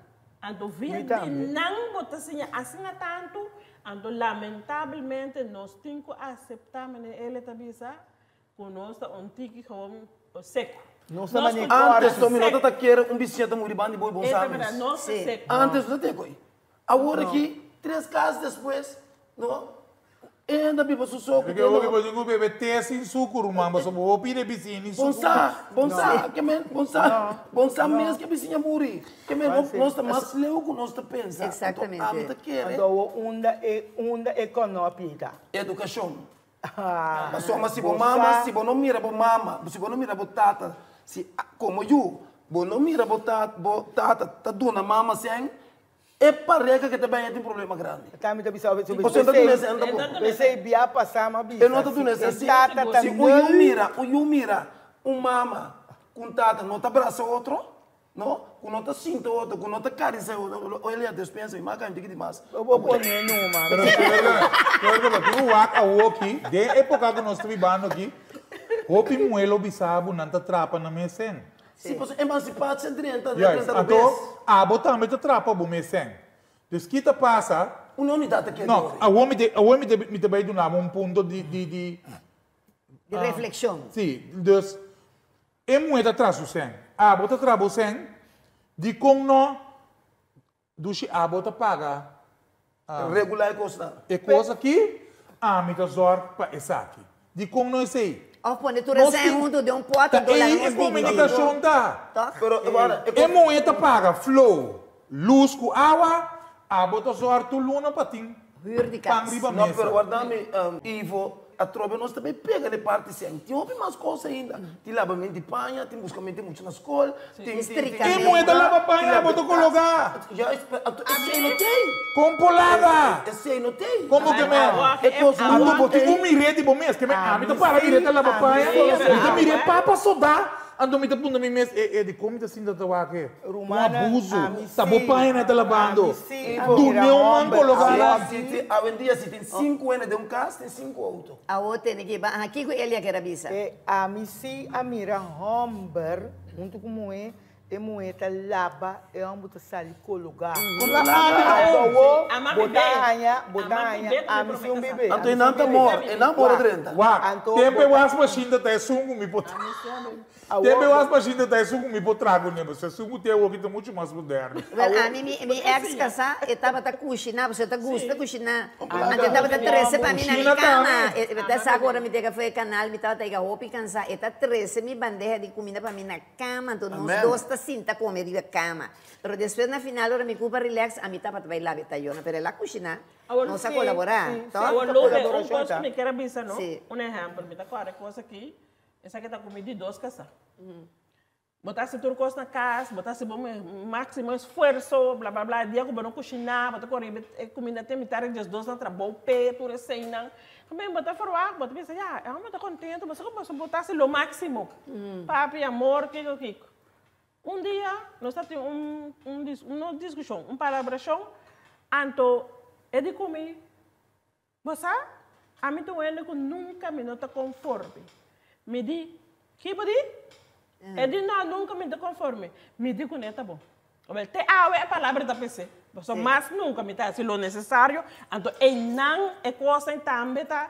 Anto via Mi di tambe. nan bo ta siña asina tantu, anto lamentabelmente nos tin ku aseptá, mene Elia ta bisa, ku nos ta un tiki gewoon seku. Nos ta Nos mane kultura Antes ta Tommy no seku. ta kere un bisiña ta muri banda di bo i bon E ta samis. berdad, nos ta Sí. seku. Antes no ta koi. Awor aki, tres kas despues, no, e anda biba su so ku Porque hopi bo tin ku bebe te sin suku, ruman, pasobra bo pide bisiña ni Bon suku. sa, bon sa, ke men, bon sa, bon sa mes ke bisiña muri. Ke men, nos ta mas leu ku nos ta pensa. Anto, Exactamente. ami ta kere. Anto, awor unda e, unda e konopi ta? Edukashon. Ah, Pasobra si bo bo mama, sa. si bo no mira bo mama, si bo no mira bo tata, si komo yu, Bo no mira bo tata, bo tata ta duna mama sèn, e pareha ku ta bai tin problema grandi. Tambe ta bisa, Bo ta duna sèn tampoko. P'esei bia pasá m'a bisa. E no ta duna sèn. E tata ta Si un yu mira, un yu mira un mama ku un tata no ta brasa otro, no, ku no ta sinta otro, ku no ta karisiá otro, oye lea despensa mi, m'a kai un tiki di mas. Bo pone numa. Pero pero tin un wak awoki, den époka ku nos ta bibando aki, hopi muhé lo bisa bo nan ta trapa nan mes sèn. Si, pasobra emansipá drenta, Juist, drenta anto robes. abo tambe ta trapa bo mes sèn. Dus ki ta pasa? Un unidat ta keda No, ori. awor mi te, awor mi te, mi ta bai duna bo un punto di, di, di, Di reflexion. Si, dus e muhé ta tra su sèn, abo ta tra bo sèn, dikon no dushi abo ta paga Regulá e kosnan. e kos aki, ami ta zòrg pa esaki. Dikon no esei? Òf pone tur Nos e sèn tin- huntu den un pòt Ta anto laga ei nos e dividí. komunikashon ta. Tòg? Pero awor, e E kos. muhé ta paga flow, lus ku awa, abo ta zòrg tur luna pa tin Huur di pan kas. riba No, mesa. pero warda mi, Ivo, atrobe nos ta bay pega n'e parti sèn. Tin hopi mas kos ainda. Tin labament di paña, tin buskament di mucha na skol, tin, tin, tin. E muhé ta laba paña, abo ta kologá. Juist, pero anto esei no tei. Kon por laga? Esei no tei. Komo ke men? E kos Anto bo tin ei. ku mir'é di bo mes. Ke men ami ta para mir'é ta laba paña, mi ta mir'é papa sodá. Anto mi ta puntra mi mes, e, e, dikon mi ta sinta ta wak e? Un Rumana, abuso. ami Ta bo sí. paña ta labando. Ami sí. Dun'é un man kologá la. Si tin, awendia si tin sinku hende den un kas, tin sinku outo. Awor tene ki ba. Aha, kiko Elia ker a bisa? E, ami sí a mira hòmber huntu ku muhé, e muhé ta laba, e hòmber ta sali kologá. Anto bo ta haña, bo ta haña, ami sí un bibé. Anto e nan ta mor, e nan mor a drenta. Wak, Anto tempu e bo ta- wasmachine ta ta esun ku mi por Tempu e wasmachine ta ta esun ku mi por traha kuné, pasobra esun ku tin awoki ta muchu mas moderno. Wel, ami, mi, mi ex kasá, e tabata kushiná, pasobra e ta gusta kushiná. Anto e tabata trese pa mi na mi Kushina kama. tambe. E ta sa ku ora mi teka for e kanal, mi tabata yega hopi kansá. E ta trese mi bandeha di kuminda pa mi na kama, anto nos Amen. dos ta sinta kome riba kama. Pero despues na final ora mi ku pa relax, ami tabata bai laba e tayona, pero el a kushiná. Awor, Nos a sí, kolaborá, sí, tòg? Awor, Lourdes, un Kolaborashon kos ta. ku mi ker a bisa, no? Sí. Un ehèmpel, mi ta kòrda e kos aki, esaki ta ku mi di dos kasá. Bo ta hasi tur kos na kas, bo ta hasi bo máksimo esfuerso, bla bla bla, e dia ku bo no kushiná, bo ta kore riba e kuminda te mitar di diesdos na trabou p'e, tur eseinan. Tambe bo ta ferwagt, bo ta bisa, ya, e hòmber ta kontentu, pasobra ku bo ta hasi lo máksimo. Papi, amor, kiko, kiko. Un dia nos ta tin un, un dis, no diskushon, un palabrashon, anto e di ku mi, Bo sa, ami ta un hende ku nunka mi no ta konforme. Mi di, Ki bo di? E di, No, nunka mi no ta konforme. Mi di kuné ta bon. Awel, te awe e palabra ta pes'é. Pasobra mas nunka mi ta hasi lo nesesario, anto einan e kosnan tambe ta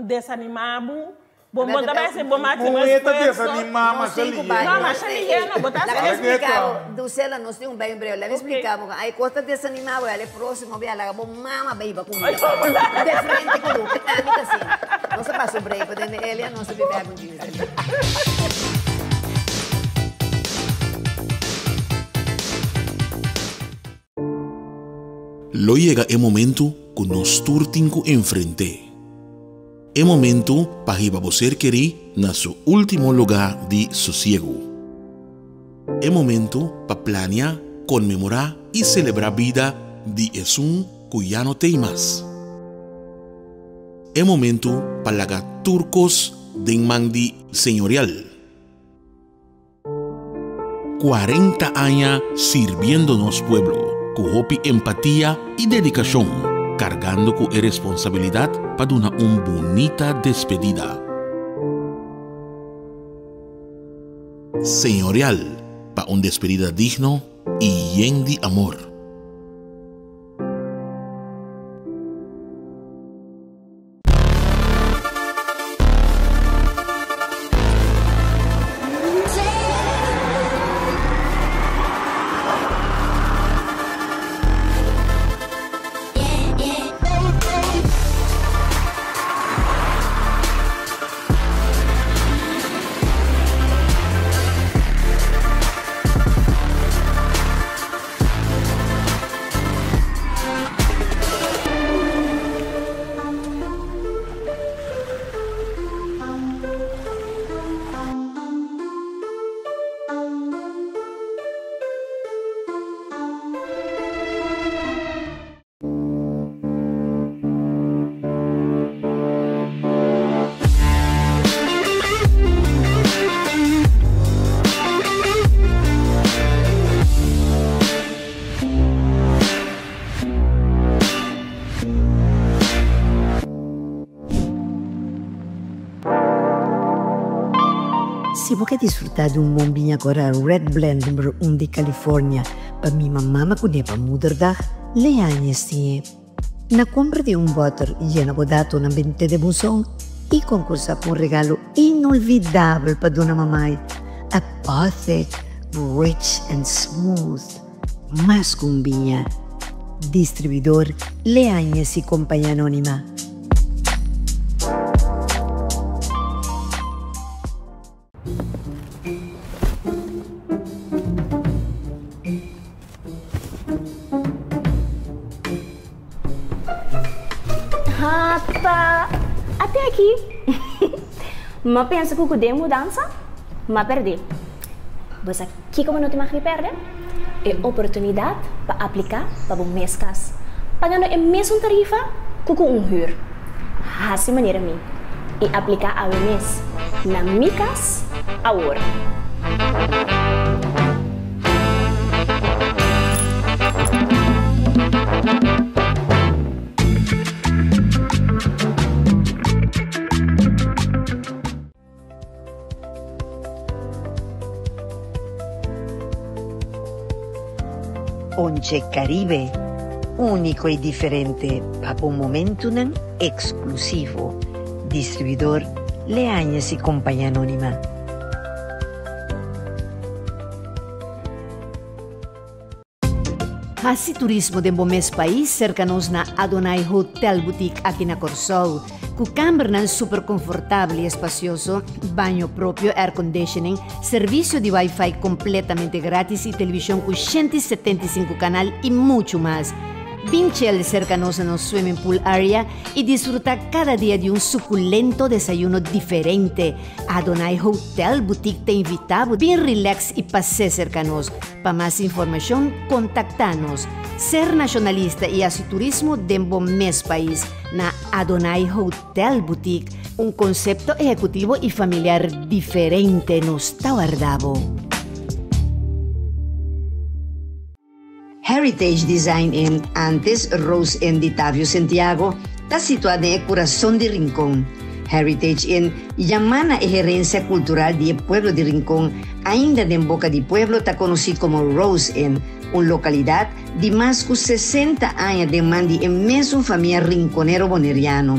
desanimá bo. Bo bo ta bai hasi bo máksimo Muhé ta esfuerso. desanimá Nos masha tin ku lihe. bai. No, masha lihe no, bo ta Laga mi hasi. expliká bo, Dusela, nos tin un bai un breve. Laga mi expliká bo, ai kos ta desanimá bo, ale próksimo bia laga bo mama bai hiba kumida pa bo. De frente ku Lupe, ami ta asina. Nos a pasa un break, pero tende Elia nos ta biba algun djis dali. Lo yega e momento ku nos tur tin ku enfrent'é. E momento pa hiba bo ser kerí na su último lugá di sosiegu. E momento pa plania, konmemorá i selebrá bida di esun ku ya no t'ei mas. E momento pa laga tur kos den man di Señorial. 40 aña sirbiendo nos pueblo ku hopi empatia i dedikashon, kargando ku e responsabilidat pa duna un bunita despedida. Señorial pa un despedida digno i yen di amor. Si bo ke disfrutá di un bon biña kòrá Red Blend numero un di California pa mima mama kuné pa Moederdag, Leañez tin e. Na kompra di un bòter yena bo datonan bent'é den buzon i konkursá pa un regalo inolvidabel pa duna mamai, a perfect, rich and smooth mas ku un biña. Distribuidor Leañez y Compañía Anónima. Hata, ate aki. M'a pensa ku ku den mudansa, m'a pèrdè. Bo sa kiko bo no tin mag di pèrdè? E oportunidat pa apliká pa bo mes kas, pagando e mesun tarifa ku ku un hür. Hasi manera mi i apliká awe mes na Mi Kas Awor. Ponche Caribe, úniko i diferente pa bo momentunan eksklusivo. Distribuidor Leañez y Compañía Anónima. Hasi turismo den bo mes pais serka nos na Adonai Hotel Boutique aki na Kòrsou. Ku kambernan super konfortabel i espasioso, baño propio, air conditioning, servisio di wifi kompletamente gratis i televishon ku 175 kanal i muchu mas. Bin chel serka nos na nos swimming pool area i disfrutá kada dia di un sukulento desayuno diferente. Adonai Hotel Boutique ta invitá bo bin relax i pas'é serka nos. Pa mas informashon kontaktá nos. Ser nashonalista i hasi turismo den bo mes pais na Adonai Hotel Boutique, un konsepto ehekutivo i familiar diferente nos ta warda bo. Heritage Design Inn, antes Rose Inn di Tavio Sentiago, ta situá den e kurason di Rincon. Heritage Inn yamá na e herensia kultural di e pueblo di Rincon, ainda den boka di pueblo ta konosí komo Rose Inn, un lokalidat di mas ku 60 aña den man di e mesun famia rinkonero boneriano.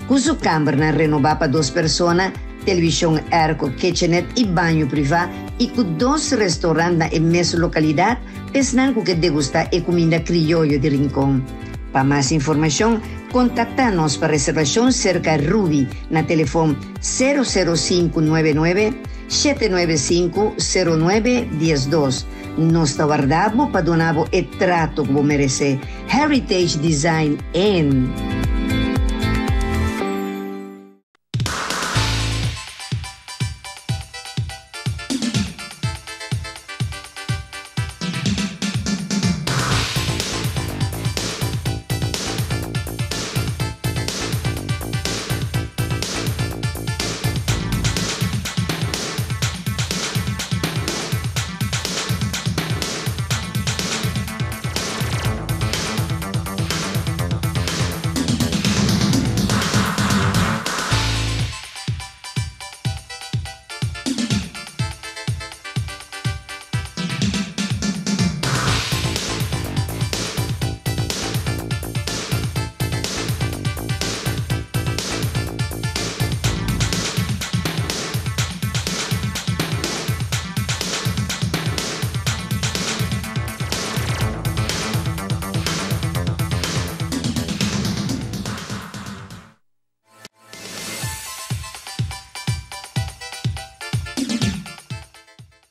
Ku su kambernan renobá pa dos persona, televishon airco, kitchenet i baño privá i ku dos restorant na e mesun lokalidat, p'esnan ku ke degustá e kuminda krioyo di Rincon. Pa mas informashon, kontaktá nos pa reservashon serka Ruby na telefon 00599 795 09 12. Nos ta warda bo pa duna bo e trato ku bo meresé. Heritage Design Inn.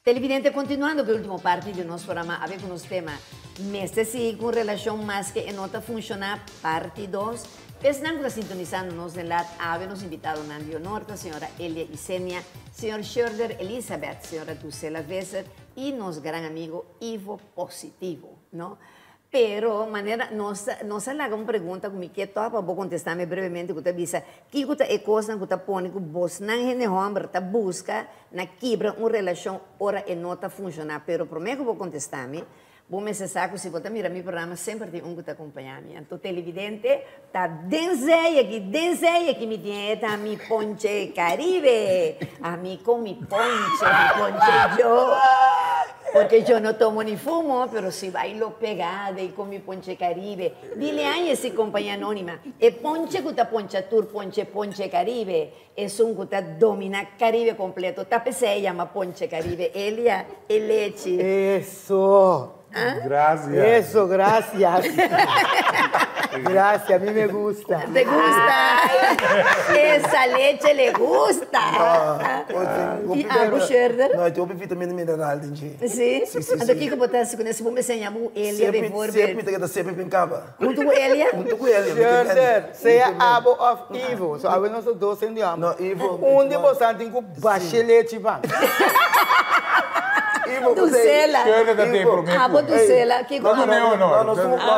Televidente, continuando cu e ultimo parti di nos programa, awe cu nos tema Mester sigui cu un relacion maske e no ta funciona, parti dos. Esnan cu ta sintonisando nos den lat awe, nos invitadonan di honor ta señora Elia Isenia, señor Schurder Elizabeth, señora Dusela Visser y nos gran amigo Ivo Positivo, no? Pero manera nos nos a laga un pregunta ku mi ke tòg pa bo kontestá mi brevemente ku ta bisa, kiko ta e kosnan ku ta pone ku bosnan hende hòmber ta buska na kibra un relashon ora e no ta funshoná? Pero promé ku bo kontestá mi, Bo mester sa ku si bo ta mira mi programa semper tin un ku ta kompañá mi. Anto televidente ta den zee aki, den zee aki mi tin e ta mi ponche Caribe. Ami con mi ponche, mi ponche yo. Porque yo no tomo ni fumo, pero si bailo pegada y con mi ponche Caribe. Dile ay ese compañía anónima, e ponche ku ta poncha tur ponche ponche Caribe. Esun ku ta domina Caribe completo. Ta p'esei e yama Ponche Caribe. Elia, e lechi. Eso. Gracias. Eso, gracias. Gracias, a mi me gusta. Te gusta? Esa leche le gusta. Y abo, Sherder? No, e tin hopi vitamina y mineral den dje. Si? Si, si, si. Anto kiko bo ta hasi kuné si bo mester ña bo Elia bijvoorbeeld? Semper mi ta keda semper bin kaba. Huntu ku Elia? Huntu ku Elia. Mi ke Sherder, sea abo of Ivo. So awe nos ta dos hende homber. No, Ivo. Un di bosan tin ku bashe lechi ban. Ivo ku Dusela. Sherder ta tin prome ku. Abo Dusela, kiko No, no, no. No,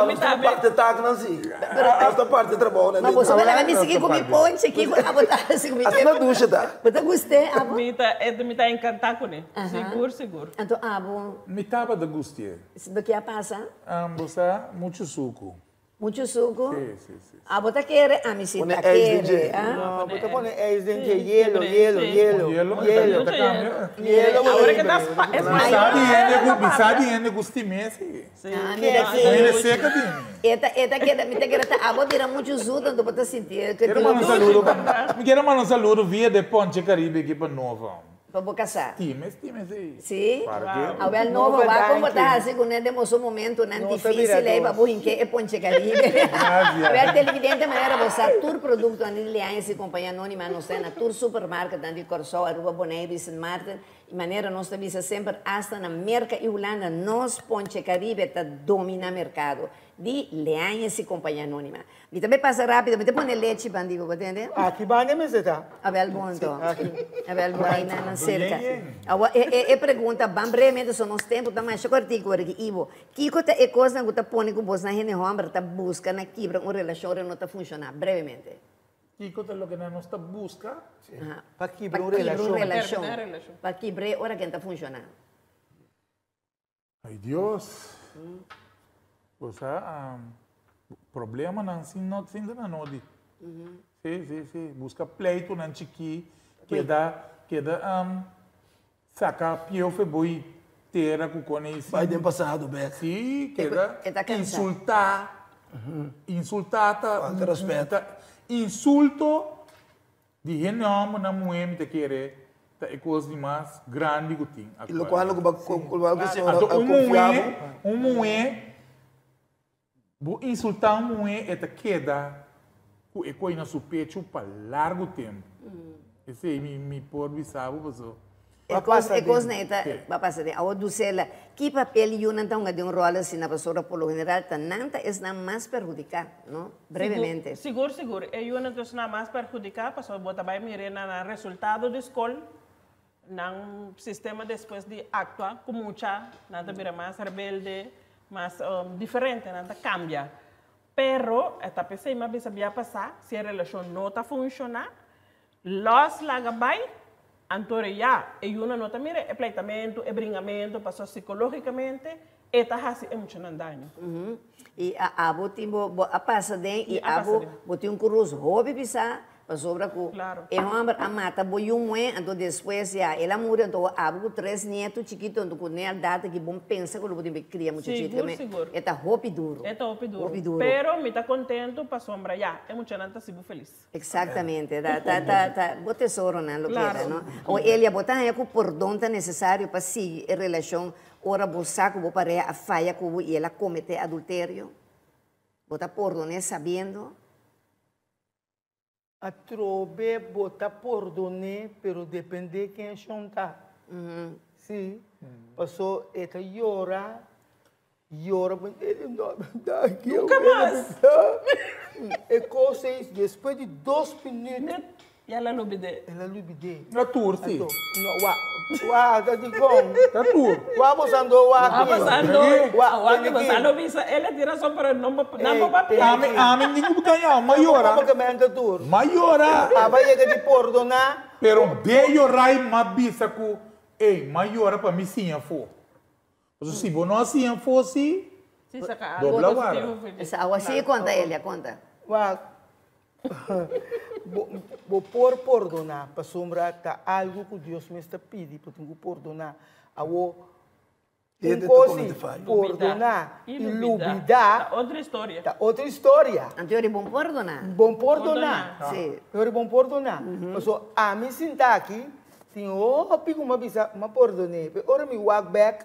nos ta parte taaknan si. Nos ta parte trabounan. Ma boso ta laga mi sigui ku mi ponche, kiko abo ta hasi ku mi Asina dusha ta. Bo ta gust'é, abo? Mi ta, mi ta encantá kuné. Sigur, sigur. Anto abo. Mi tabata gusti'é. Bo ke a pasa? Bo sa, muchu suku. Muchu suku? Si, si, si. Abo ta kere? Ami si ta kere. No, bo ta pone ijs den dje. Yelo, yelo, yelo. Yelo? Yelo. Ta kambia. Yelo bo Awor ke ta spa, es Mi sa di hende ku, mi sa di hende ku stim'é si. Ah, mira ki. Hende seka di mi. E ta, e ta keda, mi ta kere ta abo bira muchu zuta, anto bo ta sinti ke Quiero manda un saludo pa, mi quiero manda un saludo via de Ponche Caribe aki pa Nova. Pa bo kasá. Stime, stime si. Si? Para ke? Awel Nova, wak kon bo ta hasi ku nan den boso momentunan difísil ei pa bo hink'é e Ponche Caribe. Gracias. Awel televidente manera bo sa tur produktonan di Leañas i Kompania Anónima nos ta na tur supermarketnan di Kòrsou, Aruba, Boneiru i Sint Maarten. I manera nos ta bisa semper asta na Merka i Hulanda nos Ponche Caribe ta dominá merkado di Leañas i Kompania Anónima. Mi ta bay pasa rapido, mi ta pone lechi ban di bo, bo tende? Aki banda mester ta. Abel bon anto. Abel bon, ahí nan cerca. Awa, e, e, e pregunta ban brevemente, so nos tempo ta masha cortico ora ki Ivo. Kiko ta e cosnan cu ta pone cu bosnan hende homber ta busca na kibra un relacion ora no ta funciona? Brevemente. Kiko ta loke nan nos ta busca? Aha. Pa kibra un Pa kibra un relacion. relacion. Termina relacion. Pa kibr'e ora ken ta funciona. Ay Dios. Bo sa problemanan sin no sin ta na nodi. Si, si, si. Buska pleitonan chikí, keda, keda saka pieu fe bo i tera ku kon ei sin. Bai den pasado bek. Si, keda E ta kansa. insultá. Insultá ta. Falta respet. Insulto Di hende homber na muhe mi ta kere ta e kos di mas grandi ku tin I lokual aktualmente. ku bo lokual ku señor Anto a un konfia muhe, bo. un muhe, bo insultá un muhe e ta keda ku e koi na su pechu pa largu tempu. Esei mi mi por bisa bo paso. E kos, e kos nan e ta ba pasa den. Awor Dusela, ki papel yunan ta hunga den un ròl asina? Pasobra por lo general ta nan ta esnan mas perhudiká, no? Brevemente. Sigur, sigur. E yunan ta esnan mas perhudiká pasobra bo ta bai mira na nan resultado di skol, nan sistema despues di aktua ku mucha, nan ta bira mas rebelde, mas diferente, nan ta kambia. Pero e ta p'esei mi a bisa bia pasá, si e relashon no ta funshoná, Lòs laga bai, anto ya e yunan no ta mira e pleitamentu, e bringamentu, pasobra sikológikamente e ta hasi e muchanan daño. I a abo tin bo bo a pasa den i Mi a pasa abo den. bo tin un krus hopi pisá pasobra ku Claro. e hòmber a mata bo yu muhé anto despues ya el a muri anto abo ku tres nietu chikitu anto ku ne al data ki bon pensa ku lo bo tin pa kria muchachito Sigur, me sigur. e ta hopi duru. E ta hopi duru. Hopi duru. Pero mi ta kontentu pasobra ya e muchanan ta sibu felis. Exactamente, ta ta ta ta bo tesoronan lo keda, Claro. no? O Elia, bo ta haña ku pordon ta nesesario pa sigui e relashon ora bo sa ku bo pareha a faya ku bo i el a kometé adulterio? Bo ta pordon'é sabiendo? Atrobe bo ta pordon'é, pero dependé ken shon ta. Sí, paso e ta yora Yora pa e no danki Nunca mas. E cos ei despues di dos minuut. Ya la lubidé. El a lubidé. Na tur si. Anto, no, wa, wa, ta di con. Ta tur. Wa bo sando wa Wa aki. pasando, Wa, wa tene ki ki. pasando bisa, el a tin razon pero no bo, nan bo Ey, papia. Ami, ami ningun bo caña, ma yora. Como que me anda tur? Ma yora. Aba yega di pordona. Pero de yorai ma bisa cu, ey, ma yora pa mi siña afo. Pasobra si bo no a siña fosi, Si saca algo dobla positivo wara. for di. Esa awa sí, konta Elia, konta. Wak, bo, bo por pordoná, pasobra ta algu ku Dios mes ta pidi pa tin ku pordoná. Awor, un Hende ta kos komete si, fayo. pordoná I i lubidá. lubidá Ta otro historia. ta otro historia. Anto yori bon pordoná. Bon pordoná. Pordoná. Sí. Yori bon pordoná. Pasobra ami sinta aki, tin hopi ku mi a bisa, mi a pordon'é. Pero ora mi wak bèk,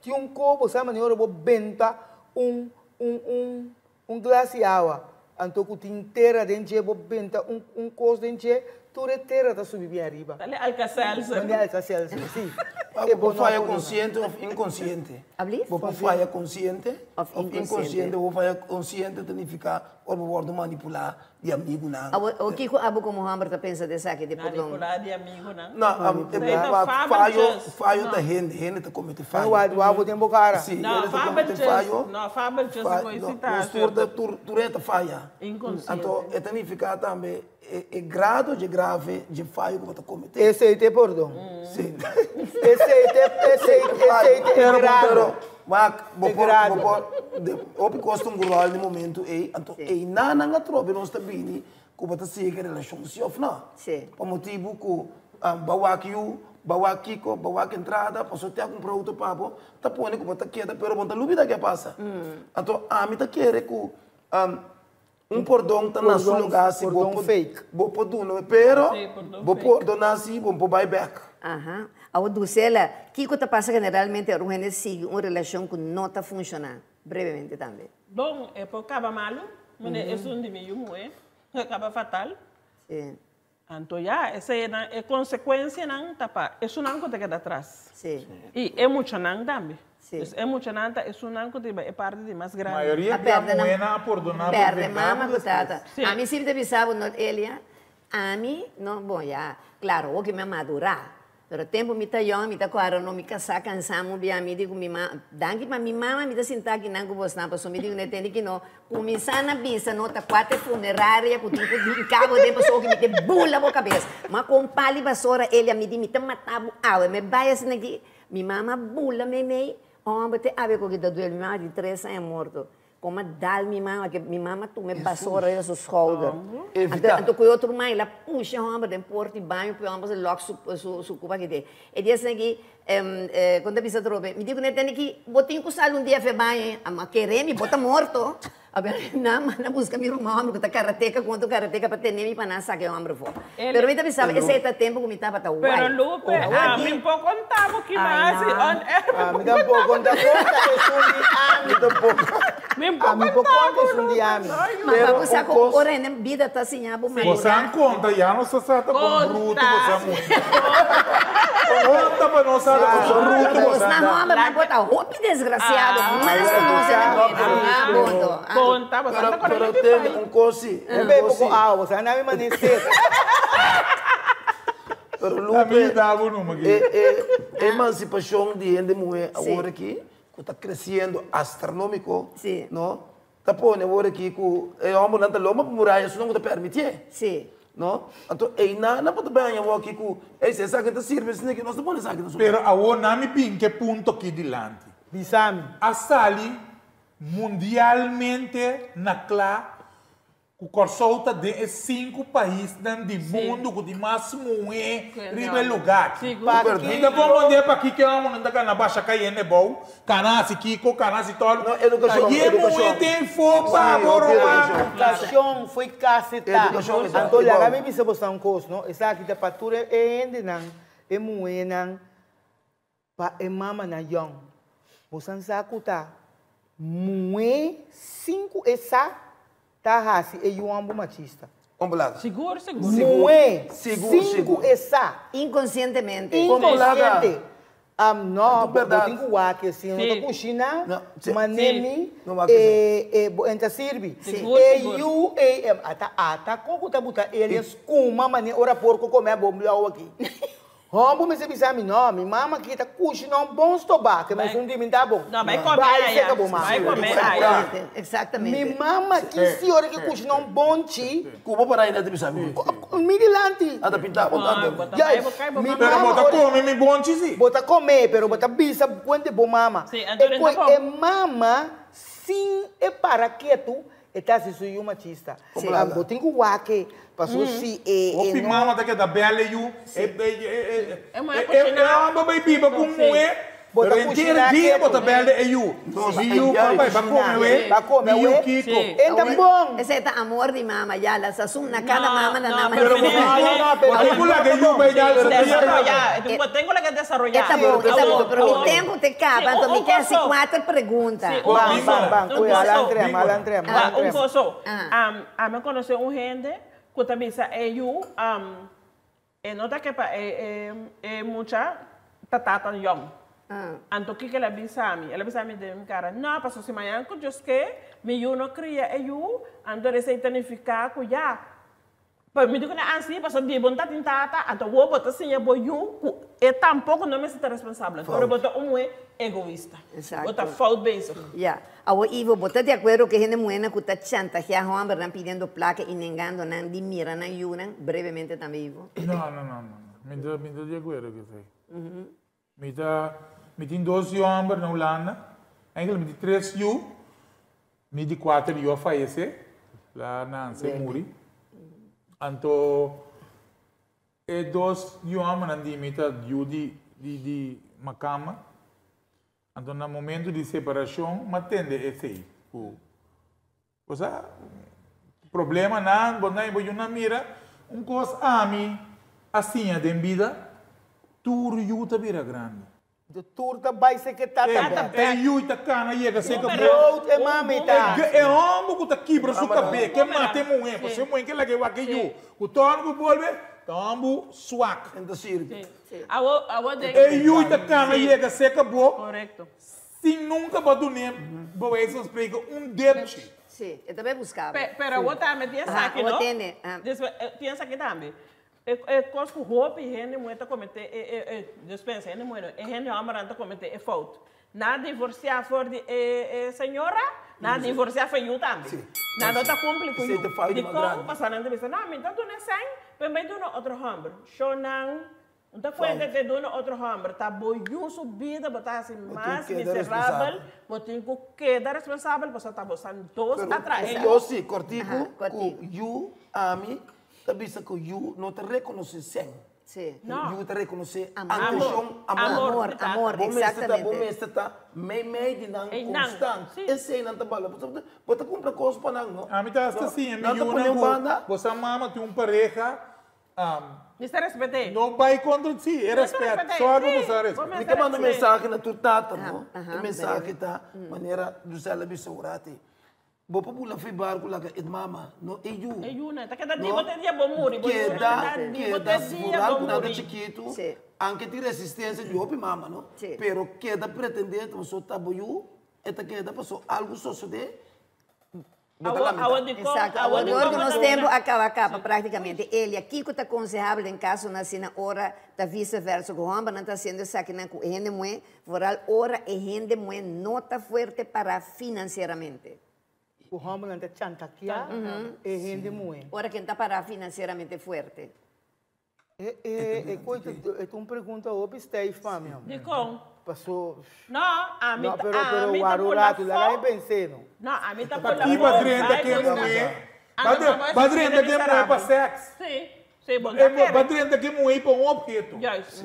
tin un ko, bo sa manera ora bo benta un, un, un, un glas di awa, anto ku tin tera den dje, bo benta un, un kos den dje, tur e tera ta subi bien ariba. Dale Alka-Seltzer. Mane Alka-Seltzer, si. Pa E bo bo por no a faya pordoná. konsiente òf inkonsiente. Ablief? Bo por faya konsiente Òf òf inkonsiente. inkonsiente. Bo faya konsiente ta nifiká ora bo wòrdu manipulá di amigunan. Abo, o kiko abo komo hòmber ta pensa di esaki, di pordon? Manipulá di amigunan. No, e Esei ta wak fayo, fabeltjes. fayo No. ta hende, hende ta komete Nan fayo. wak wak den bo kara. Si, No, hende ta komete fabeltjes. fayo. No, fabeltjes Fa- koi no, si ta nos tur ta cierto. tur tur hende ta faya. Inconsciente. Anto e ta nifiká tambe e e grado dje grave dje fayo ku bo ta komete. Esei ta e pordon. Si. Esei ta esei esei ta e Pero grado. pero wak bo E por grado. bo por de hopi kos ta un ròl den momento ei anto einan atrobe nos ta bini ku bo ta sigui e relashon si òf no. Si. Pa motibu ku bo wak yu, bo wak kiko, bo wak entrada, pasobra te a kumpra outo pa bo, ta pone ku bo ta keda pero bo no ta lubida ke a pasa. Anto ami ta kere ku Un pordon ta na su lugar si bo por bo por duna pero bo pordoná si bo por bai bek. Aha. Awor Dulcela, kiko ta pasa generalmente ora un hende sigui un relashon ku no ta funshoná? Brevemente tambe. Bon, e por kaba malu, mane esun di mi yu muhé, e kaba fatal. Sí. Anto ya, eseinan, e konsekuensianan ta pa esunnan ku ta keda atras. Sí. I e muchanan tambe. Sí. Dus e muchanan ta esunnan ku ta riba e parti di mas grandi. Mayoria A bia perde nan, muhénan a pordoná por perde venga mama bo ku tata. despues. Sí. Ami siempre ta bisa bo, no Elia, ami no, bon ya, klaro, hopi mi a madurá, Pero tempu mi ta yòn, mi ta kòrda no mi kasá kansá mu bia mi di ku mi ma danki pa mi mama mi ta sintá akinan ku bosnan pasobra mi di ku no e tende ki no kuminsá na bisa no ta kuater funeraria ku tin ku hinká bo den pasobra mi ke bula bo kabes ma kon pali basora Elia mi di mi ta mata bo awe mi bai asina ki mi mama bula meimei hòmber te awe ku ki ta duel mi mama di tres aña morto. Como a dal mi mama, ke mi mama tuma e basora riba su schouder. Anto, anto ku e otro man el a pusha e homber den porta di baño, p'e homber a lòk su, su, su kupa kite. E dia esaki, kon ta bisa atrobe, mi di ku ne tende ki bo tin ku sali un dia af'e baño, e a kere mi, bo ta morto. Abe nan manda buska mi ruman homber ku ta karateka, ku otro karateka pa tene mi pa nan saka e homber afó. Pero mi ta bisa bo, esei ta tempu ku mi tabata Pero guai. Lupe, Awor ami ki. por konta bo ki Ai, mas no. on air. Ami tampoco konta konta esun di ami. Mi por Ami por konta konta bo, esun di Lupe. ami. Ma Pero pa bo sa un ku kos. ora hende bida ta siña bo Bo madurá. sa konta, ya nos ta sa ta kon brutu bo sa Konta. mucha. Konta pa nos sa ta kon brutu bo sa Nos na ta. homber nan por ta hopi desgraciado, mas ku nos hende muher. Ah, boto. Ah. Konta, bo sa Pero ta kore pero mi tende pai. un kos si, Un un bebe kos poko si. awa, sa na mi mane sek. Pero A mi Lupe, da bo numa aki. e e emansipashon di hende muhé Sí. awor aki ku ta kresiendo astronómiko, Sí. no, ta pone awor aki ku e hòmbernan ta loma pa muraya, esun nan ku ta permitié. Sí. No? Anto einan nan por ta baña awor aki ku, ey, si esaki ta sirbi asina aki, nos ta pone esaki na su Pero awor nan mi bin ke punto aki dilanti. Bisa mi. A sali mundialmente na kla ku Kòrsou ta den e sinku paisnan di mundu ku tin mas muhé riba e lugá aki. Mi ta kompondé pakiko e hòmbernan ta kana basha kayende bou, kana hasi kiko, kana hasi tòl. No, edukashon, Taye edukashon. muhé tin fo pa Sí, bo hopi ruman. edukashon. Edukashon foi kasi ta. Edukashon ta Anto laga igual. mi bisa boso un kos, no? Esaki ta pa tur e hendenan, e muhénan, pa e mamanan yòn. Boso sa ku ta muhé sin ku e sa ta hasi e yu hòmber machista. Komplata. Sigur, sigur. Muhé Sigur, sin sigur. ku e sa. Inkonsientemente. Inkonsiente. Am no, Tu bo bo berdad. tin ku wak si no ta Sí. kushina, No, sí. mane Sí. mi No wak e e bo enta sirbi. Sigur, E sigur. yu e em ata ata kon ku ta buta elias kuma mane ora porko kome a bon blou aki. Hombo mester bisa mi, no, mi mama aki ta cushina un bon stobá, ke mes un di mi ta bon. No, bai come Bai aya. seca bo mama. Bai come aya. Exactamente. Mi mama aki si ora ke cushina un bon chi. Cu bo para ainda ta bisa mi. Mi dilanti. A ta pinta bo tanto. Juist. Mi Pero bo mama ta ora. come mi bon chi si. Bo ta come, pero bo ta bisa cuente bo mama. Si, anto E den coi ta e bon. mama sin e para ketu, E ta hasi su yu machista. Sí. Bo tin ku wak e, paso si e Hopi no. mama ta keda bèlè yu, e e E muhé e kushiná. hòmber bai biba ku un muhé, Bo ta pero henter kushiná dia bo ketu. ta bèlè e yu. Mi yu pa bai ba kome wé, Ba kome mi yu wé. kiko. E ta bon. Esei ta amor di mama, ya, la sazon na kada mama na nan pero manera. mi- No, no, no, pero Bo tin ku laga e yu bai dal su dia kaba. Desaroyá, tengo la que desaroyá. E ta bon, e ta bon, pero mi tempu te kaba, Sí, anto mi un ke hasi koso. kuater pregunta. Sí, Bo Ban, bingo. ban, ban, Un koe, koso. ala entrem, ala entrem, ala Ah, un entrem. koso. Ah. Ami konosé un hende ku ta bisa e yu, e no ta ke pa e e mucha ta tata yòn. Anto kiko el a bisa mi? El a bisa mi den mi kara, no, pasobra si mañan ku Dios ke, mi yu no kria e yu, anto esei ta nifiká ku ya, Pa mi di ku nan ansi, pasobra di bo no ta tin tata, anto awor bo ta siña bo yu ku e tampoko no mester ta responsabel. Anto bo ta un muhé egoista. Bo ta fout bezig. Ya. Awor Ivo, bo ta di akuerdo ku e hende muhénan ku ta chantageá hòmbernan pidiendo plaka i nengando nan di mira nan yunan? Brevemente tambe Ivo. No, no, no, no. Mi ta, mi ta di akuerdo ku esei. Mi ta, mi tin dos yu hòmber na Hulanda. Eigenlijk mi tin tres yu. Mi di kuater yu a fayesé, la nanse muri. Anto e dos yu hòmbernan di mi ta yu di di di makama. Anto na momento di separashon m'a tende esei ku Osea, problemanan, bo nan, bo yunan mira, un kos ami a siña den bida, tur yu ta bira grandi. De tur ta bai seke tata bek. E yu ta kana yega seke bo. Groot e mami ta. E homber ku ta kibra su kabe, ke mata e muhé, pasobra e muhé ke laga e wak e yu, ku tòg ku bolbe, ta homber swak. En ta sirbi. E yu ta kana yega seke bo. Sin nunca bo dun'é, bij wijze van spreken, un depchi. Sí, e ta bay busca bo. Pero awor tambe tin esaki, no? Tin esaki tambe. E cos cu hopi hende muher ta comete, dispensa, hende muher no, e hende hombernan ta comete e fout. Nan a divorcia for di e señora, nan a divorcia for e yu tambe. Nan no ta cumpli cu yu. Dicon? Pasobra nan ta bisa, no, mi ta duna esei, pero mi bay duna otro homber. Shownan Un ta cuenta te duna otro homber, ta bo yu su bida bo ta haci mas miserabel, bo tin cu keda responsabel pasobra ta bo san dos a trae yu. Yo si, cortico cu yu ami ta bisa cu yu no ta reconoce sen. Yu ta reconoce atencion, amor. Amor, Bo mester ta, bo exactamente. mester ta mei mei di nan constant. Esey nan ta bala. Bo ta cumpra cos pa nan no. Ami ta hasta siña mi Nan ta pone yunan un cu banda. bo sa mama tin un pareha Mester respet'é. No bai kontra sí, e respet. Sòrg pa bo sa respet. Mi ta manda un mensahe na tur tata, no? E mensahe ta manera Gisela a bisa ora ati. Bo por bula fi barku laga e mama, no e yu. E yu nan ta keda di bo te dia bo muri. Bo yu Keda, ta di bo keda te dia vooral bo ku nan ta muri. chikitu, anke tin resistensia di hopi mama, no? Pero keda pretende pasobra ta bo yu, e ta keda pasobra algu sosode. Bo ta lamenta. Exacto. Awor cu nos tempo a caba caba practicamente. Elia, kico ta consehabel den casonan asina ora ta vice versa cu hombernan ta haciendo esakinan cu e hende muhe, vooral ora e hende muhe no ta fuerte para financieramente? Cu hombernan ta chantakia e hende muhe. Ora ken ta para financieramente fuerte. E e e e ta un pregunta hopi stijf pa mi. Dikon? Paso. No, ami No, ta pero pero ami ta wak un bula ratu, laga mi fo. pens'é no. No, ami ta bula Paki fo, ba drenta bai ke busca. muhé? Ando pa bo Ba esaki drenta ke muhé pa miserabel. sèks. Sí, sí, bo ta Ba kere. drenta ke muhé pa un opheto. Juist.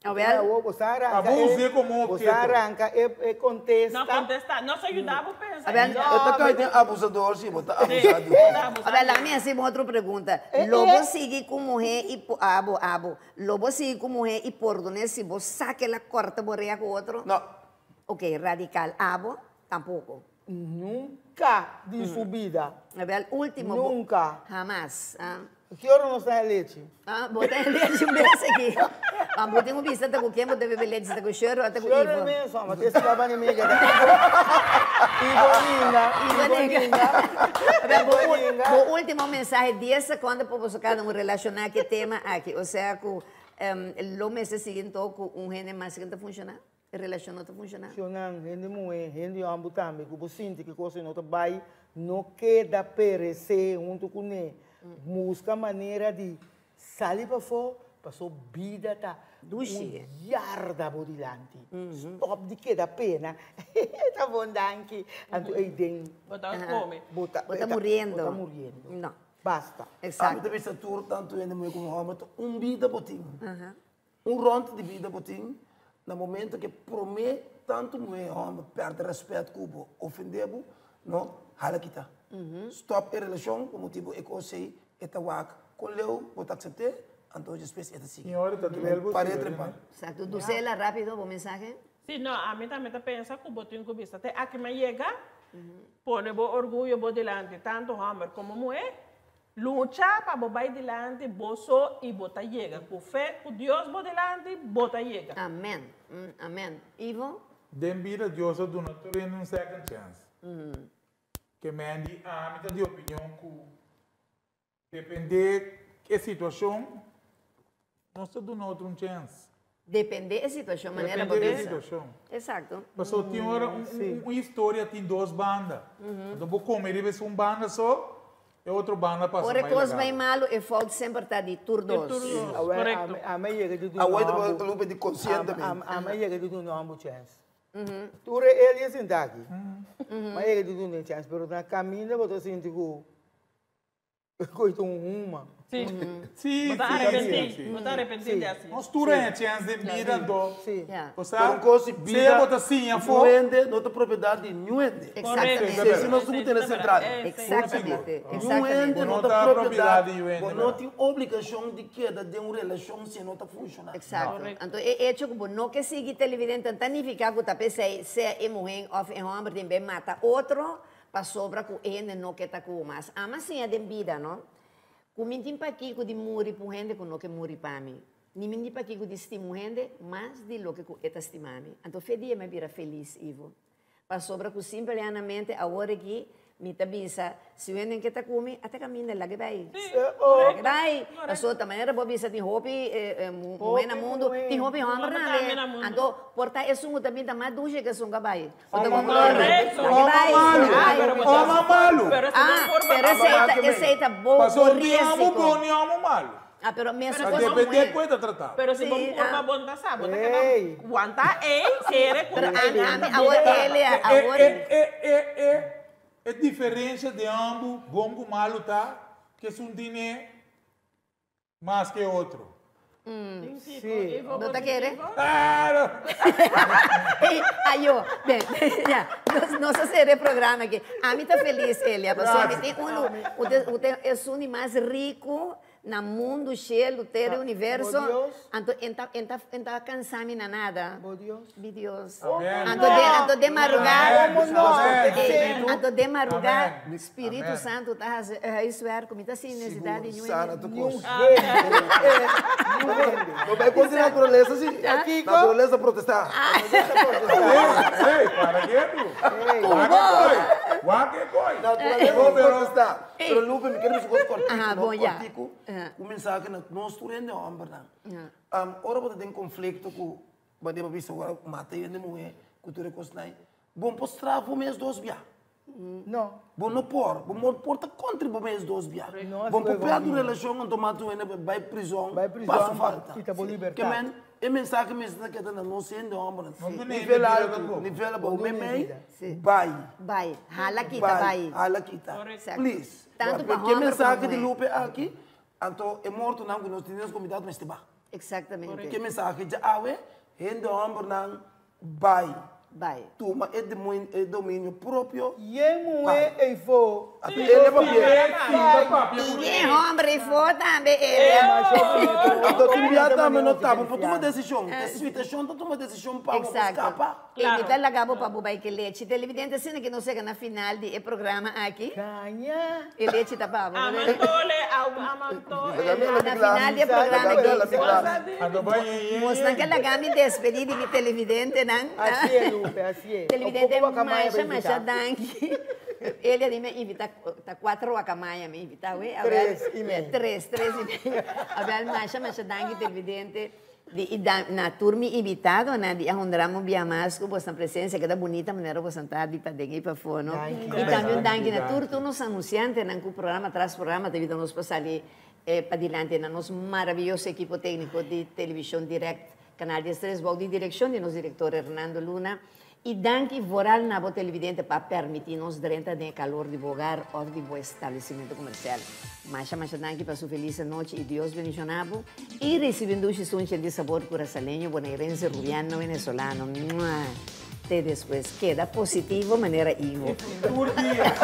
Awel. Awor bo sa Pa arranca bo e us'é komo bo sa opheto. arranca e e kontesta. No kontesta, no sa yuda bo pensa. Awel. No. E ta kai den abusador si, bo ta abusa di. Sí, bo ta abusa Awel, di. laga mi hasi bo otro pregunta. Lo bo sigui ku muhé i po abo abo. Lo bo sigui ku muhé i pordon'é si bo sa ke el a kòrta bo rea ku otro? No. Ok, radical. Abo, tampoco. Nunca di su bida. Awel, ultimo. bo- Nunca. Hamas. Ah. Ki ora nos ta haña lechi? Ah, bo ta haña lechi un bes aki. Ma bo tin un bista ta ku ken bo ta bebe lechi, ta ku Shero o ta ku Ivo? Shero mes, ma te staba ni mega. Ivo ninga, Ivo ninga. Awel, bo, bo ultimo mensahe, dies sekonde pa boso kada un relashoná ku e tema aki. Osea ku. Lo mester sigui anto ku un hende mas ku no ta funshoná? E relashon no ta funshoná? Shonnan, hende muhé, hende hòmber tambe, ku bo sinti ku e kos ei no ta bai, no keda peresé huntu kuné. Buska manera di sali pafó, paso bida ta un yarda bo dilanti. Stòp di keda pena. Ta bon, danki. Anto ei den. Bo ta kome. Bo ta Bo ta muriendo. Bo ta muriendo. No. Basta. Exacto. Ami ta bisa tur tantu hende muhé komo hòmber ta un bida bo tin. Un rònt di bida bo tin na momento ke promé tantu muhé hòmber pèrdè rèspèt ku bo, ofendé bo, no, hala kita. Stòp e relashon pa motibu e kos ei e ta wak kon leu bo ta aksept'é, anto despues e ta sigui. Par'é trepa. Exacto. Dusela, rápido bo mensahe. Sí, no, ami tambe ta pensa ku bo tin ku bisa te aki mi a yega, pone bo orguyo bo dilanti, tantu hòmber komo muhé, lucha pa bo bai dilanti bo so i bo ta yega. Ku fe ku Dios bo dilanti, bo ta yega. Amen, amen. Ivo? Den bida Dios a duna tur hende un second chance. Ke men di ami ta di opinion ku Depende e situacion, nos ta duna otro un chens. Depende e situacion, manera bo Depende e bisa. situacion. Exacto. Pasobra tin ora un historia tin dos banda. Anto bo come riba esun banda so, e otro banda pasa Ora e mai cos laga. bai malo, e fout semper ta di tur Di dos. tur dos, Awor, correcto. ami a yega di duna Awor ta ambo. Lupe di conscientemente. Ami a yega di duna ambo chens. Tur e Elias sinta aki. Mi a yega di duna e chens, pero na caminda bo ta sinti cu Koe ta un huma. Sí. Sí, Bo ta sí, arepentí. sí. Bo ta arepentí di así. Nos tur a chèns den bida anto. Sí. Ja. O sea, Pero un kos di sea bida, bo ta siña afó. Nuende no ta propiedat di nuende. Exactamente. Esei nos tur tene sentral. Exactamente. Nuende Exactamente. no No ta ta propiedat propiedat di nuende, Bo no verdad. tin obligashon di keda den un relashon si e no ta funshoná. Exacto. Anto e hecho ku bo no ke sigui televidente no ta nifiká ku ta p'esei sea e muhé òf e hòmber tin be mata otro Pasobra ku e hende no ke ta ku bo mas. Ama siña den bida, no? Ku mi tin pakiko di muri pa un hende ku no ke muri pa mi. Ni mi tin pakiko di stima un hende mas di loke ku e ta stima mi. Anto fe dia mi a bira felis, Ivo. Pasobra ku simpleanamente awor aki mi ta bisa, si un hende no ke ta ku mi, ata kaminda, laga e bai. Laga e bai. Pasobra ta manera bo bisa tin hopi muhé na mundu, tin hopi hòmber tambe. Anto por ta esun ku ta bin ta mas dushe ku esun ku a bai. Oma malu. Oma malu. Ah, pero esei ta bo Paso ni riesgo. amo bon ni amo malu. Ah, pero mesun A cos depende muhe. cu e ta trata. Pero si bo curpa bon ta sa, bo ta keda wanta ei, kere cu Pero ami, ami, awor Elia, awor. E, e, e, e, e diferencia den ambu bon cu malu ta cu esun tine Mas ke otro. Sí. No ta kere? Claro! Ey, ayo, ben, ya, nos, nos a cera e programa aki. Ami ta feliz, Elia, pasobra mi tin unu, u ta, u ta esun di mas riku na mundu, shelu, tera i universo. Bo Dios. Anto en ta, en ta, en ta kansa mi na nada. Bo Dios. Mi Dios. Amén. Anto de, anto de marugá, Como no? Ey, anto de marugá, Amén. Spiritu Amén. Santu ta hasi e huiswerk ku mi ta sin nesesidat di Sigur, niun sana hende. tur Ni un kos. hende. Ni un hende. No bai kontra naturalesa si. Kiko? Naturalesa protestá. Ey, para ketu. Wak e koi. Wak e koi. Naturalesa protestá. Pero Lupe, mi kere bisa kos kòrtiku, Aha, no? bon, ya. Kòrtiku. Un mensahe na nos tur hende hòmbernan. Ora bo ta den konflikto ku Manera bo bisa ora mata hende muhé ku tur e kosnan ei, bo no por straf bo mes dos bia. No. Bo no por. Bo no por ta kontra bo mes dos bia. No, Bo no por así pèrdè un relashon anto mata un hende pa bai prizòn Bai pa prizòn su falta. i ta bo libertat. Ke men, e mensahe mester ta keda na nos hende hòmbernan. No duna hende Nivel bida altu, tampoco. nivel abou, No duna hende meimei, bida. bai. Bai, hala kita bai. Hala kita. Exacto. Please. Tantu pa Ke hòmber komo mensahe di muhé. Lupe aki, anto e mortonan ku nos tin den nos komunidat mester ba. Exactamente. Ke mensahe dja awe, hende hombernan bai. Bai. Tuma e e dominio propio. Yen muhe eyfo. Ata el e papia. Y yen homber eyfo tambe el. Anto tin bia tambe no ta bo por tuma decision. E situacion ta tuma decision pa bo por scapa. Exacto. E mi ta laga bo pa bo bai ke lechi. Televidente asina ke nos yega na final di e programa aki. Caña. E lechi ta pa bo. Amantole, amantole. Na final di e programa aki. Anto bai yen yen. Mosnan ke laga mi despedi di mi televidentenan. Así es, Lupe, así es. Televidente, masha, masha danki. Elia di mi a invita ta cuatro guacamaya mi invita we. Tres y medio. Tres, tres y medio. Awel masha masha danki televidente di y da na tur mi invitadonan di a honra mi bia mas cu boso presencia keda bunita manera boso ta di paden y pafo no. Y tambe un danki na tur tur nos anunciantenan cu programa tras programa ta yuda nos pa sali padilanti na nos maraviyoso ekipo tecnico di television direct Canal 13 bou di direccion di nos director Hernando Luna. Y danki vooral na bo televidente pa permiti nos drenta den e calor di bo hogar of di bo establecimento comercial. Masha masha danki pa su feliz anochi y Dios bendiciona bo y ricibi un dushi sunchi di sabor Curaçaleño, Bonairense, Rubiano, Venezolano. Mua! Te despues. Keda positivo manera Ivo. Tur dia.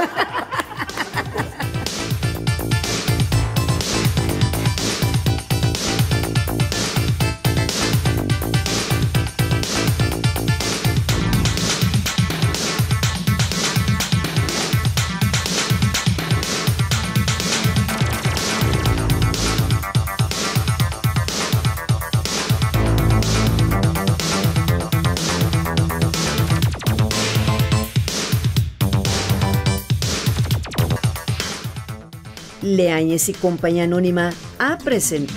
Leañez y Compañía Anónima a presenta.